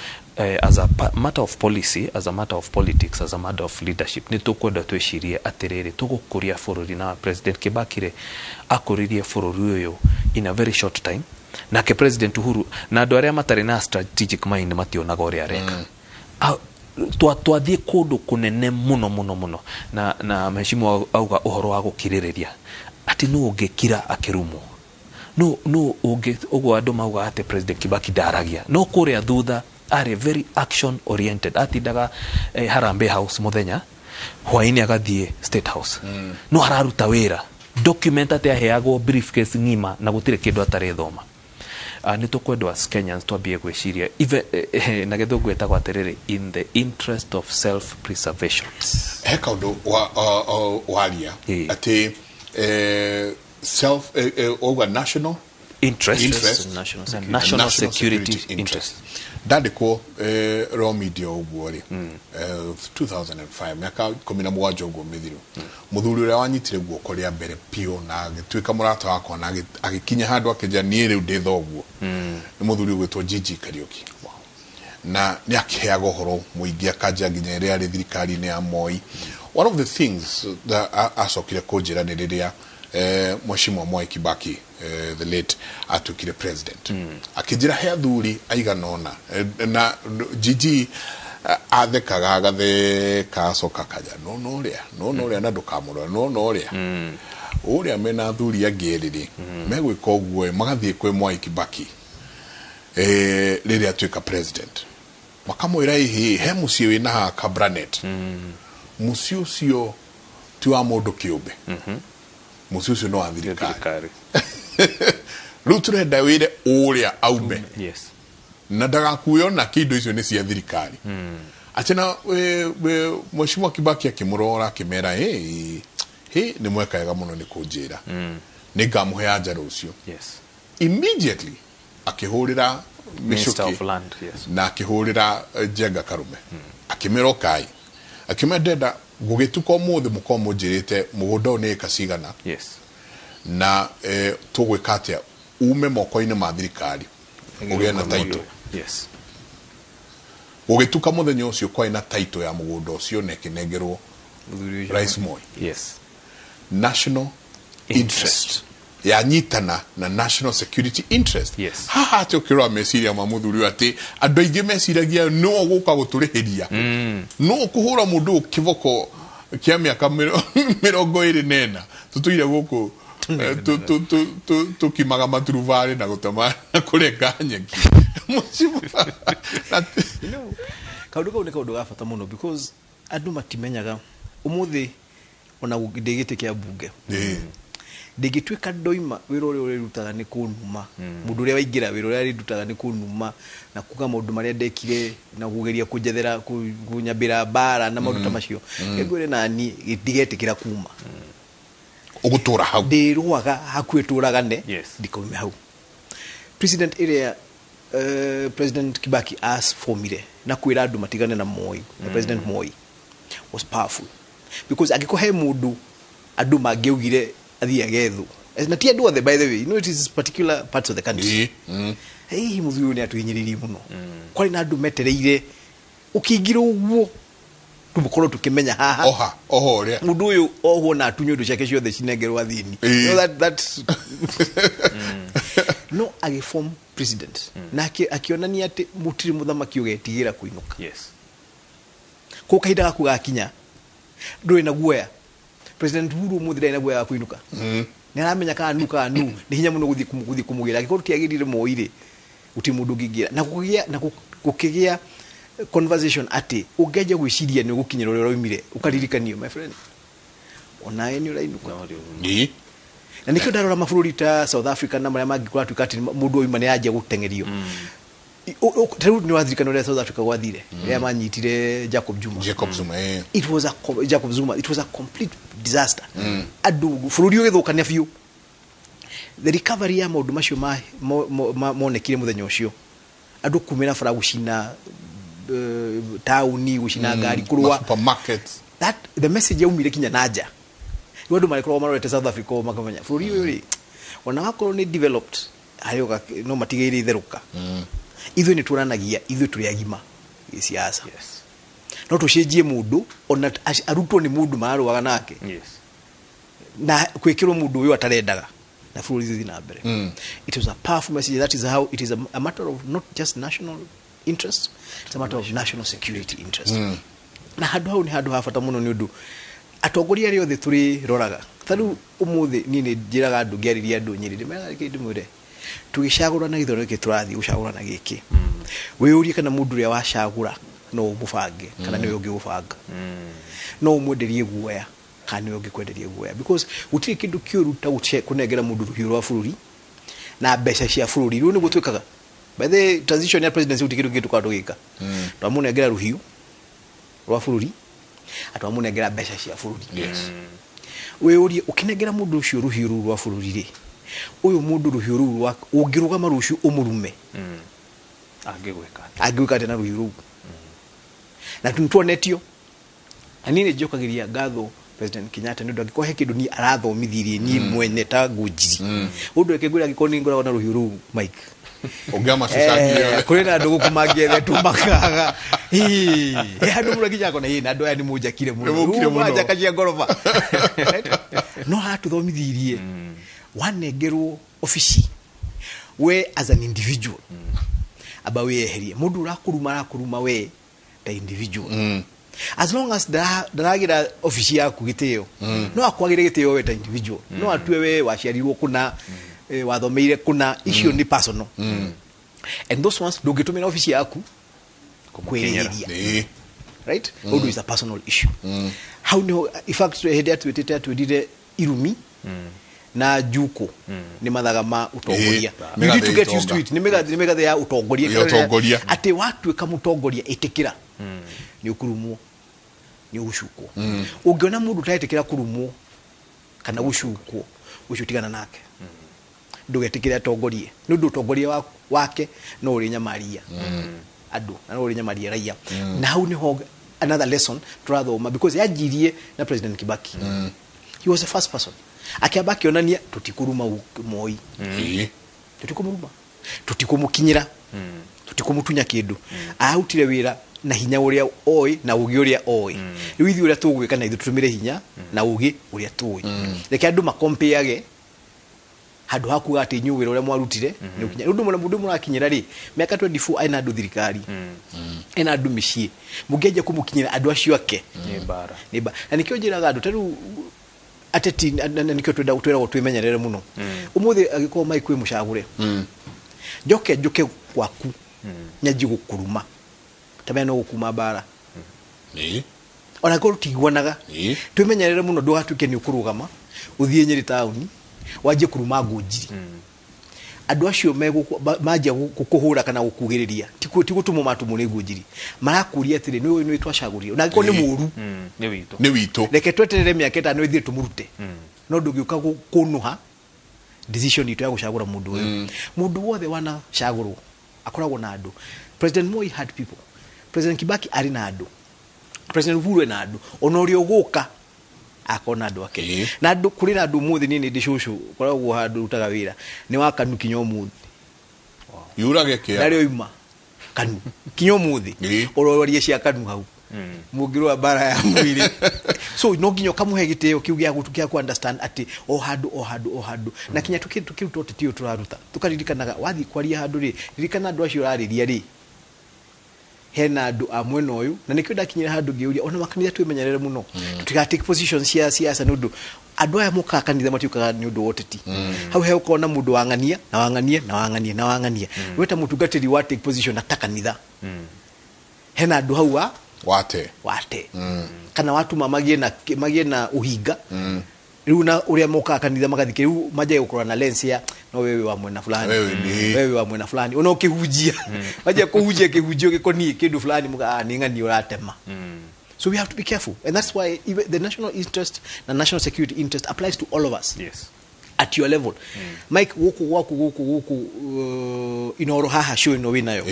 As a matter of policy, as a matter of politics, as a matter of leadership, nĩ tũkwenda twĩcirie atĩrĩrĩ, tũgũkũria bũrũri. Na President Kibaki rĩ, akũririe bũrũri ũyũ in a very short time. Nake President Uhuru na andũ arĩa matarĩ na strategic mind mationaga ũrĩa areka. Twathiĩ kũndũ kũnene mũno mũno mũno, na mheshimiwa auga ũhoro wa gũkirĩrĩria, atĩ nũ ũngĩkira akĩrumwo, no ũngĩ ũguo andũ mauga atĩ President Kibaki ndaragia, no kũrĩa thutha arĩ very action oriented. Atindaga Harambee House mũthenya, hwainĩ agathiĩ State House, no araruta wĩra document atĩ aheagwo briefcase ng'ima na gũtirĩ kĩndũ atarĩ thoma. Nĩ tũkwendwo as Kenyans twambie gwĩciria even, na gĩthũngũ ĩtagwo atĩrĩrĩ, in the interest of self preservation. He kaũndũ waria atĩ self wauga national interest, interest, national security, national security interest. Ndandĩkwo raw media ũguo rĩ, 2005, mĩaka 17 ũguo mĩthiru, mũthuri ũrĩa wanyitire guoko rĩa mbere biũ na agĩtuĩka mũrata wakwa na agĩkinya handũ akĩnjĩra niĩ rĩu ndĩ thoguo nĩ mũthuri ũgwĩtwo Gigi Kariũki, na nĩ akĩheaga ũhoro mũingĩ, akanjia nginya ĩrĩa arĩ thirikari-inĩ ya Moi. One of the things that acokire kũnjĩra nĩ rĩrĩa Mheshimiwa Mwai Kibaki, the late, atuĩkire president, akĩnjĩra he athuri aigana ũna, na Gigi athekaga, agatheka, acoka akaja no no ũrĩa no no ũrĩa na ndũkamũrora no no ũrĩa ũrĩa mena athuri angĩ erĩ rĩ megwĩka ũguo ĩ, magathiĩ kwĩ Mwai Kibaki rĩrĩa atuĩka president, makamwĩra ĩhĩ, he mũciĩ wĩna haha Kabranet, mũciĩ ũcio ti wa mũndũ kĩũmbe, mũciĩ ũcio nĩ wa thirikari. Thirikari. Rĩu tũrenda wĩre ũrĩa aume na ndagakue ona kĩindo, icio nĩ cia thirikari. Atĩ Mheshimiwa Kibaki akĩmũrora, akĩmera, "Hey, hey, nĩ mweka wega mũno nĩ kũnjĩra, nĩ ngamũhe anja rũciũ." Immediately akĩhũrĩra Minister Michuki of Land, yes. na akĩhũrĩra Njenga Karume, akĩmera ũkai, akĩmera ndenda gũgĩtuka ũmũthĩ mũkorwo mũnjĩrĩte mũgũnda ũyũ nĩ ĩka cigana na tũgwĩka atĩa ume moko-inĩ ma thirikari ũgĩe na title. Gũgĩtuka mũthenya ũcio kwarĩ na title ya mũgũnda ũcio na ĩkĩnengerwo Mũthuri ũcio. Rais Moi. National interest yanyitana na national security interest. Haha atĩ ũkĩrora meciria ma mũthuri ũyũ, atĩ andũ aingĩ meciragia no gũka gũtũrĩhĩria, no kũhũra mũndũ ũyũ kĩboko kĩa mĩaka 24 tũtũire gũkũ, tũkimaga maturubarĩ na gũtema na kũrenga nyeki. Kaũndũ kau nĩ kaũndũ ga bata mũno because andũ matimenyaga ũmũthĩ ona ndĩ gĩtĩ kĩa mbunge, ndingĩtuĩka ndoima wĩra ũrĩa ũrĩrutaga nĩ kũnuma, mũndũ ũrĩa waingĩra wĩra ũrĩa arĩndutaga nĩ kũnuma na kuga maũndũ marĩa ndekire na kũgeria kũnjethera kũnyambĩra mbara na maũndũ ta macio. Ngwĩre nani ndigetĩkĩra kuma. Ũgũtũra hau. Ndĩrũaga hakuhĩ tũragane ndikaume hau. President ĩrĩa President Kibaki asformire na kwĩra andũ matigane na Moi na President Moi was powerful because angĩkorwo he mũndũ andũ mangĩaugire athiĩ agethwo, na ti andũ othe, by the way, it is particular parts of the country. Hihi mũthuri ũyũ nĩ atũhinyĩrĩirie mũno, kwarĩ na andũ metereire ũkĩingĩra ũguo. Tũkorwo tũkĩmenya haha Oha oho ũrĩa mũndũ ũyũ ohwo na atunywo indo ciake ciothe cinengerwo athĩni. You know that's no agĩform president na akĩonania atĩ mũtirĩ mũthamaki ũgetigĩra kũinũka. Kũ kahinda gaku gakinya ndũrĩ na guoya. President Uhuru ũmũthĩ ndarĩ na guoya wa kũinũka. Nĩ aramenya kana nu kana nu nĩ hinya mũno gũthiĩ kũmũgĩra. Angĩkorwo tũtiagĩrire Moi rĩ, gũtirĩ mũndũ ũngĩingĩra na kũgĩa na gũkĩgĩa conversation atĩ ũngĩanjia gwĩciria nĩ ũgũkinyĩra ũrĩa ũraumire, ũkaririkanio, my friend, onawe nĩ ũrainũka. No rĩu Na nĩkĩo ndarora mabũrũri ta South Africa na marĩa mangĩ kũratuĩka atĩ mũndũ oima nĩ anjia gũteng'erio. Ta rĩu nĩ wathirikana ũrĩa South Africa gwathire rĩrĩa manyitire Jacob Juma. Jacob Zuma. It was a Jacob Zuma, it was a complete disaster. Andũ bũrũri ũgĩthũkania biũ. The recovery ya maũndũ macio monekire mũthenya ũcio, andũ kumĩra bara gũcina taũni, gũcina ngari, kũrũa. Supermarkets. That the message yaumire kinya na nja. Rĩu andũ marĩkoragwo marorete South Africa o makamenya bũrũri ũyũ rĩ, ona wakorwo nĩ developed harĩ no matigĩire itherũka. Ithuĩ nĩ tuonanagia ithuĩ tũrĩ agima gĩsiasa. No tũcenjie mũndũ ona arutwo nĩ mũndũ mararũaga nake na kwĩkĩrwo mũndũ ũyũ atarendaga na bũrũri ũthiĩ na mbere. It was a powerful message. That is how it is a matter of not just national interest, it's a matter of national security interest. Na handũ hau nĩ handũ ha bata mũno nĩ ũndũ atongoria arĩa othe tũrĩroraga. Ta rĩu ũmũthĩ niĩ nĩ njĩraga andũ, ngĩarĩria andũ Nyĩrĩ, ndĩmeraga reke ndĩmwĩre, tũgĩcagũrana gĩthurano gĩkĩ tũrathiĩ gũcagũrana gĩkĩ, wĩyũrie kana mũndũ ũrĩa wacagũra no ũmũbange kana nĩwe ũngĩgũbanga, no ũmwenderie guoya kana nĩwe ũngĩkwenderia guoya, because gũtirĩ kĩndũ kĩũru ta kũnengera mũndũ rũhiũ rwa bũrũri na mbeca cia bũrũri. Rĩu nĩguo twĩkaga by the transition ya presidency, gũtirĩ kĩndũ kĩngĩ tũkoragwo tũgĩka. Twamũnengera rũhiũ rwa bũrũri, atwamũnengera mbeca cia bũrũri. Wĩyũrie, ũkĩnengera mũndũ ũcio rũhiũ rũu rwa bũrũri rĩ, ũyũ mũndũ rũhiũ rũu rwa ũngĩrũgama rũciũ ũmũrume, Angĩgwĩka atĩa? Angĩgwĩka atĩa na rũhiũ rũu? Na nĩtuonetio. Na niĩ nĩ njokagĩria ngatho President Kenyatta nĩ ũndũ angĩkorwo he kĩndũ niĩ arathomithirie niĩ mwene ta Ngũnjiri, ũndũ reke ngwĩre, angĩkorwo nĩ ngoragwo na rũhiũ rũu, Mike, Ũngĩamacucangire. Kũrĩ na andũ gũkũ mangĩethetwo makaga. Ĩĩ, handũ mũno nginya akona, "Ĩ, na andũ aya nĩ mũnjakire mũno." Nĩ mũkire Rĩu mũno. manjaka cia ngoroba. No aratũthomithirie, wanengerwo obici, we as an individual amba wĩyeherie. Mũndũ ũrakũruma arakũruma we ta individual. As long as ndaragira obici yaku gĩtĩo, no akwagĩre gĩtĩo we ta individual. No atue we waciarirwo kũna, wathomeire kũna, icio nĩ personal, and those ones ndũngĩtũmĩra obici yaku kwĩrĩhĩria. Right, ũndũ is a personal issue. Hau niho in fact hĩndĩ atwĩtĩte atwĩrire irumi na njuko nĩ mathaga ma ũtongoria. Ĩĩ, You need to mĩgathĩ get ya used to itonga. it. Nĩ mĩgathĩ ya ũtongoria. Ya ũtongoria. Atĩ watuĩka mũtongoria, ĩtĩkĩra nĩ ũkũrumwo, nĩ ũgũcukwo. Ũngĩona mũndũ ũtaretĩkĩra kũrumwo kana gũcukwo, ũcio tigana nake. Ndũgetĩkĩre atongorie nĩ ũndũ ũtongoria wake no ũrĩ nyamaria andũ na no ũrĩ nyamaria raia. Na hau niho another lesson tũrathoma, because yanjirie na President Kibaki. He was the first person akĩamba akĩonania tũtikũruma Moi, tũtikũmũruma, tũtikũmũkinyĩra, tũtikũmũtunya kĩndũ. Ararutire wĩra na hinya ũrĩa oĩ na ũgĩ ũrĩa oĩ. Rĩu ithuĩ ũrĩa tũgwĩka na ithuĩ tũtũmĩre hinya na ũgĩ ũrĩa tũĩ. Reke andũ makompeage handũ ha kuga atĩ inyuĩ wĩra ũrĩa mwarutire nĩ ũkinya. Ũndũ mũndũ mũndũ mũrakinyĩra rĩ, mĩaka 24 ena andũ thirikari, ena andũ mĩciĩ, mũngĩanjia kũmũkinyĩra andũ acio ake, Nĩ mbara. Nĩ na nĩkĩo njĩraga andũ ta rĩu ateti, na nĩkĩo twĩragwo twĩmenyerere mũno. Ũmũthĩ angĩkorwo Mike wĩ mũcagũre, njoke njũke gwaku nyanjie gũkũruma, ta menya no gũkuma mbara, ona angĩkorwo tũtiguanaga. Twĩmenyerere mũno ndũgatuĩke nĩ ũkũrũgama ũthiĩ Nyĩrĩ taũni wanjie kũruma Ngũnjiri. Andũ acio manjia gũkũhũra kana gũkugĩrĩria, ti gũtũmwo matũmwo nĩ Ngũnjiri, marakũria atĩrĩ, nĩ ũyũ nĩ twacagũrire, ona angĩkorwo nĩ mũũru. Nĩ witũ. Nĩ witũ. Reke tweterere mĩaka 5 ithuĩ tũmũrute, no ndũngĩũka kũnũha decision itũ ya gũcagũra mũndũ ũyũ. Mũndũ wothe wanacagũrwo akoragwo na andũ. President Moi had people, President Kibaki arĩ na andũ, President Uhuru ena andũ, ona ũrĩa ũgũka akorwo na andũ ake. Na andũ kũrĩ na andũ ũmũthĩ, niĩ nĩ ndĩ cũcũ ũkoragwo handũ rutaga wĩra nĩ wa KANU kinya ũmũthĩ. Yurage kĩa. Ndarĩ oima KANU kinya ũmũthĩ. Ũrorie cia KANU hau. Mũngĩrũa mbara ya mwĩrĩ, so no nginya ũkamũhe gĩtĩo kĩu gĩa gĩa ku understand atĩ o handũ o handũ o handũ na kinya tũkĩruta ũteti ũyũ tũraruta, tũkaririkanaga wathiĩ kwaria handũ rĩ, ririkana andũ acio ũrarĩria rĩ, hena andũ a mwena ũyũ. Na nĩkĩo ndakinyire handũ ngĩũria ona makanitha twĩmenyerere mũno tũtiga take position cia siasa, nĩ ũndũ andũ aya mokaga kanitha matiũkaga nĩ ũndũ wa ũteti. Hau he ũkona mũndũ wang'ania na wang'ania na wang'ania na wang'ania, we ta mũtungatĩri wa take position na ta kanitha, hena andũ hau wa wate wate kana watuma magie na uhinga riu na uria mokaga kanitha magathike riu manjagie gukorwo na lens ya no wewe wa mwena fulani. Wewe ni- Wewe wa mwena fulani, ona ukihunjia manjia kuhunjia kihunjio gikonie kindu fulani, muga, "Ah, ni ng'ani uratema." So we have to be careful, and that's why even the national interest na national security interest applies to all of us at your level. Mike, guku gwaku guku guku Inoro haha, show ino winayo,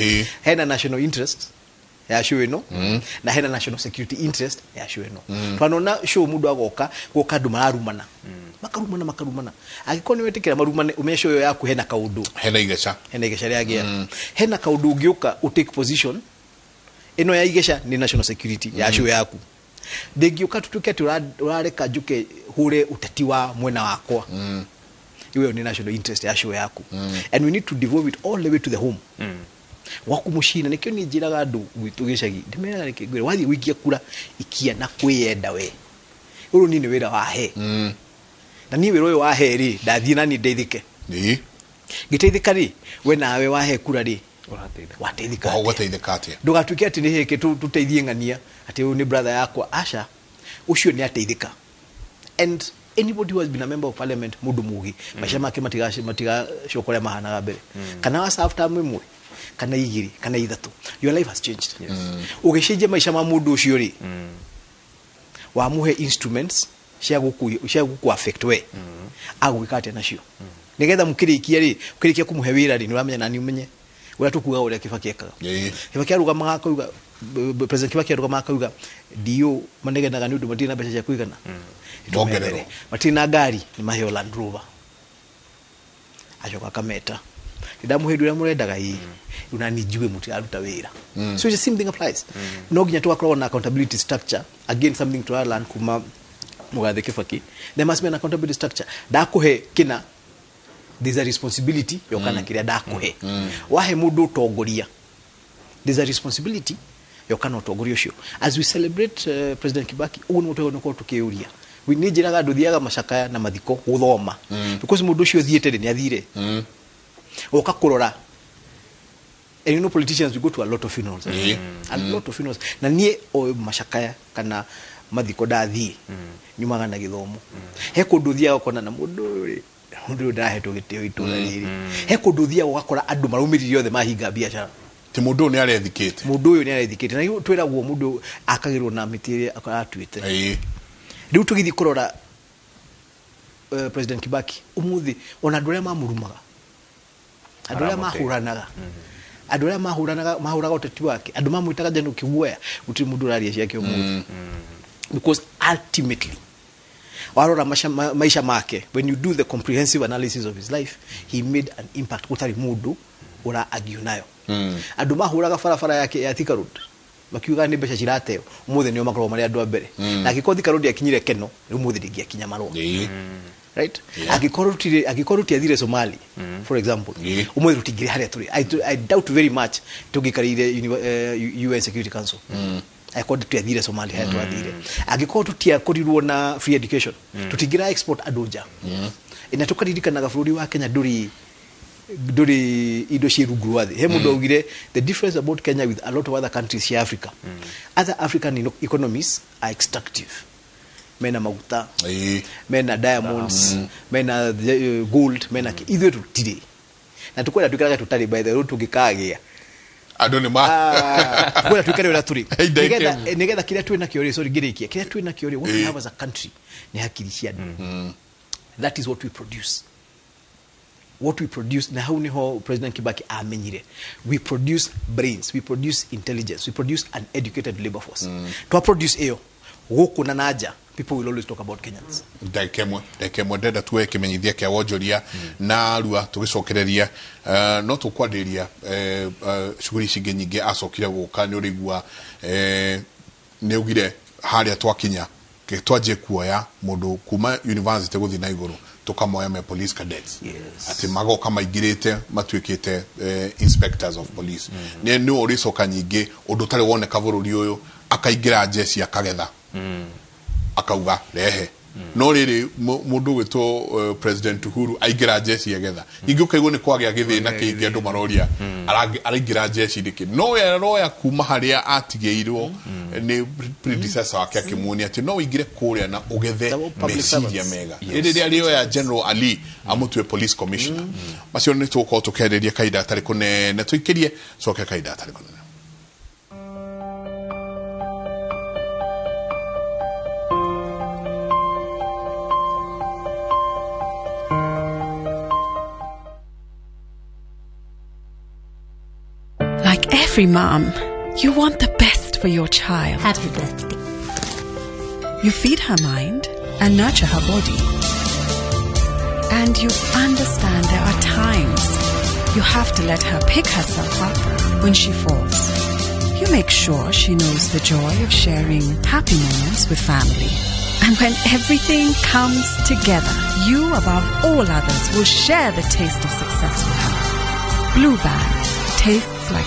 hena national interest ya show ino na hena national security interest ya show ino. Twanona show mundu agoka guka andu mararumana, makarumana, makarumana. Angĩkorwo nĩ wetĩkĩra marumane, umenye show ĩyo yaku hena kaũndũ, hena igeca. Hena igeca rĩagĩa, hena kaũndũ ũngĩũka ũtake position ĩno ya igeca nĩ national security ya show yaku. Ndĩngĩũka tutuke atĩ ũrareka njuke hũre ũteti wa mwena wakwa. Ĩyo nĩ national interest ya show yaku, and we need to devolve it all the way to the home gwaku mũciĩ. Na nĩkĩo niĩ njĩraga andũ gwitũ gĩcagi, ndĩmeraga reke ngwĩre, wathiĩ gũikia kura, ikia na kwĩyenda we. Ũyũ niĩ nĩ wĩra wahe, na niĩ wĩra ũyũ wahe rĩ, ndathiĩ na niĩ ndeithĩke. Ngĩteithĩka rĩ, we nawe wahe kura rĩ, Ũrateithĩka. Wateithĩka atĩa? Ũgũteithĩka atĩa? Ndũgatuĩke atĩ nĩ hĩkĩ tũteithie ng'ania atĩ ũyũ nĩ brother yakwa. Aca, ũcio nĩ ateithĩka. And anybody who has been a member of parliament, mũndũ mũgĩ, maica make matigacoka ũrĩa mahanaga mbere. Kana wa serve term ĩmwe kana igĩrĩ kana ithatũ, your life has changed. Ũgĩcenjia maica ma mũndũ ũcio rĩ, wamũhe instruments cia gũkũ affect we, agwĩka atĩa nacio nĩgetha mũkĩrĩkia rĩ, ũkĩrĩkia kũmũhe wĩra rĩ, nĩ ũramenya na nĩ ũmenye ũrĩa tũkugaga ũrĩa Kibaki ekaga. Kibaki arũgamaga akauga, President Kibaki arũgamaga akauga dio manegenaga nĩ ũndũ matirĩ na mbeca cia kũigana. Mongererwo. Matirĩ na ngari, nĩ maheo Land Rover. Acoka akameta, ndamũhe indo iria mũrendaga ĩ, rĩu nani njigue mũtiraruta wĩra. So the same thing applies. No nginya tũgakorwo na accountability structure. Again, something to learn kuma mũgathe Kibaki. There must be an accountability structure. Ndakũhe kĩna, there's a responsibility yoka na kĩrĩa ndakũhe. Wahe mũndũ ũtongoria, there's a responsibility yoka na ũtongoria ũcio. As we celebrate President Kibaki, ũguo nĩguo twagĩrĩirwo nĩ gũkorwo tũkĩũria. Nĩ njĩraga andũ thiaga macakaya na mathiko gũthoma, because mũndũ ũcio ũthiĩte rĩ, nĩ athire ũka kũrora. And you know, politicians, we go to a lot of funerals, a lot of funerals, na niĩ o macakaya kana mathiko ndathiĩ nyumaga na gĩthomo. He kũndũ ũthiaga ũkona na mũndũ ũyũ rĩ, mũndũ ũyũ ndahetwo gĩtĩo itũra rĩrĩ. He kũndũ ũthiaga ũgakora andũ maraumĩrire othe mahinga biacara. Ti mũndũ ũyũ nĩ arethikĩte. Mũndũ ũyũ nĩ arethikĩte. Na rĩu twĩragwo mũndũ akagĩrwo na mĩtĩ ĩrĩa atuĩte. Rĩu tũgĩthiĩ kũrora President Kibaki ũmũthĩ, ona andũ arĩa mamũrumaga, andũ arĩa Maramũtĩĩa. mahũranaga, andũ arĩa mahũranaga, mahũraga ũteti wake, andũ mamwĩtaga General Kĩguoya, gũtirĩ mũndũ ũraria ciake ũmũthĩ, because ultimately warora maica make, when you do the comprehensive analysis of his life, he made an impact gũtarĩ mũndũ ũra argue nayo. Andũ mahũraga barabara yake ya Thika Road makiuga nĩ mbeca cirateo, ũmũthĩ nĩo makoragwo marĩ andũ a mbere. Na angĩkorwo Thika Road yakinyire Keno, rĩu ũmũthĩ ndĩngĩakinya marũa. Right? Angĩkorwo tũtiathire Somali, for example, ũmũthĩ tũtingĩrĩ harĩa tũrĩ. I doubt very much tũngĩkarĩire UN Security Council angĩkorwo tũtiathire Somali harĩa twathire. Angĩkorwo tũtiakorirwo na free education, tũtingĩra export andũ nja. Na tũkaririkanaga bũrũri wa Kenya ndũrĩ indo ciĩ rungu rwa thĩ. He mũndũ augire the difference about Kenya with a lot of other countries cia Africa, other African economies are extractive, mena maguta, mena diamonds, mena gold, mena ithuĩ tũtirĩ na tukwenda twĩkarage tũtarĩ. By the way, tũngĩkagĩa andũ nĩ ma tukwenda twĩkare ũrĩa tũrĩ. Ihinda Nĩgetha ikĩmu. nĩgetha kĩrĩa twĩ nakĩo rĩ, sorry, ngĩrĩkia, kĩrĩa twĩ nakĩo rĩ, what we have as a country nĩ hakiri cia andũ. That is what we produce, what we produce. Na hau niho President Kibaki amenyire we produce brains, we produce intelligence, we produce an educated labor force. Twa produce ĩyo gũkũ na nanja, people will always talk about Kenyans. Ndagĩka ĩmwe ndenda tuoe kĩmenyithia kĩa wonjoria na rua tũgĩcokereria, no tũkwarĩrĩria shughuli ici ingĩ nyingĩ acokire gũka nĩ ũrĩigua. Nĩ augire harĩa twakinya ke twanjie kuoya mũndũ kuma university gũthiĩ na igũrũ, tũkamoya me police cadets. Atĩ magoka maingĩrĩte matuĩkĩte inspectors of police. Nĩ nĩ ũrĩcoka nyingĩ ũndũ ũtarĩ woneka bũrũri ũyũ, akaingĩra njeci akagetha, akauga rehe. No rĩrĩ, mũndũ ũgwĩtwo President Uhuru aingĩra njeci agetha ningĩ, ũkaigua nĩ kwagĩa gĩthĩna kĩingĩ, andũ maroria araingĩra njeci nĩkĩ, no we aroya kuma harĩa atigĩirwo nĩ predecessor wake, akĩmuonia atĩ no ũingĩre kũrĩa na ũgethe Double public meciria servants. mega. Rĩrĩa rĩoya General Ali amũtue police commissioner, macio nĩ tũgũkorwo tũkĩarĩria kahinda gatarĩ kũnene. Tũikĩrie coke kahinda gatarĩ kũnene. Like every mom, you want the best for your child. Happy birthday. You feed her mind and nurture her body. And you understand there are times you have to let her pick herself up when she falls. You make sure she knows the joy of sharing happy moments with family. And when everything comes together, you above all others will share the taste of success with her. Blue Band. Taste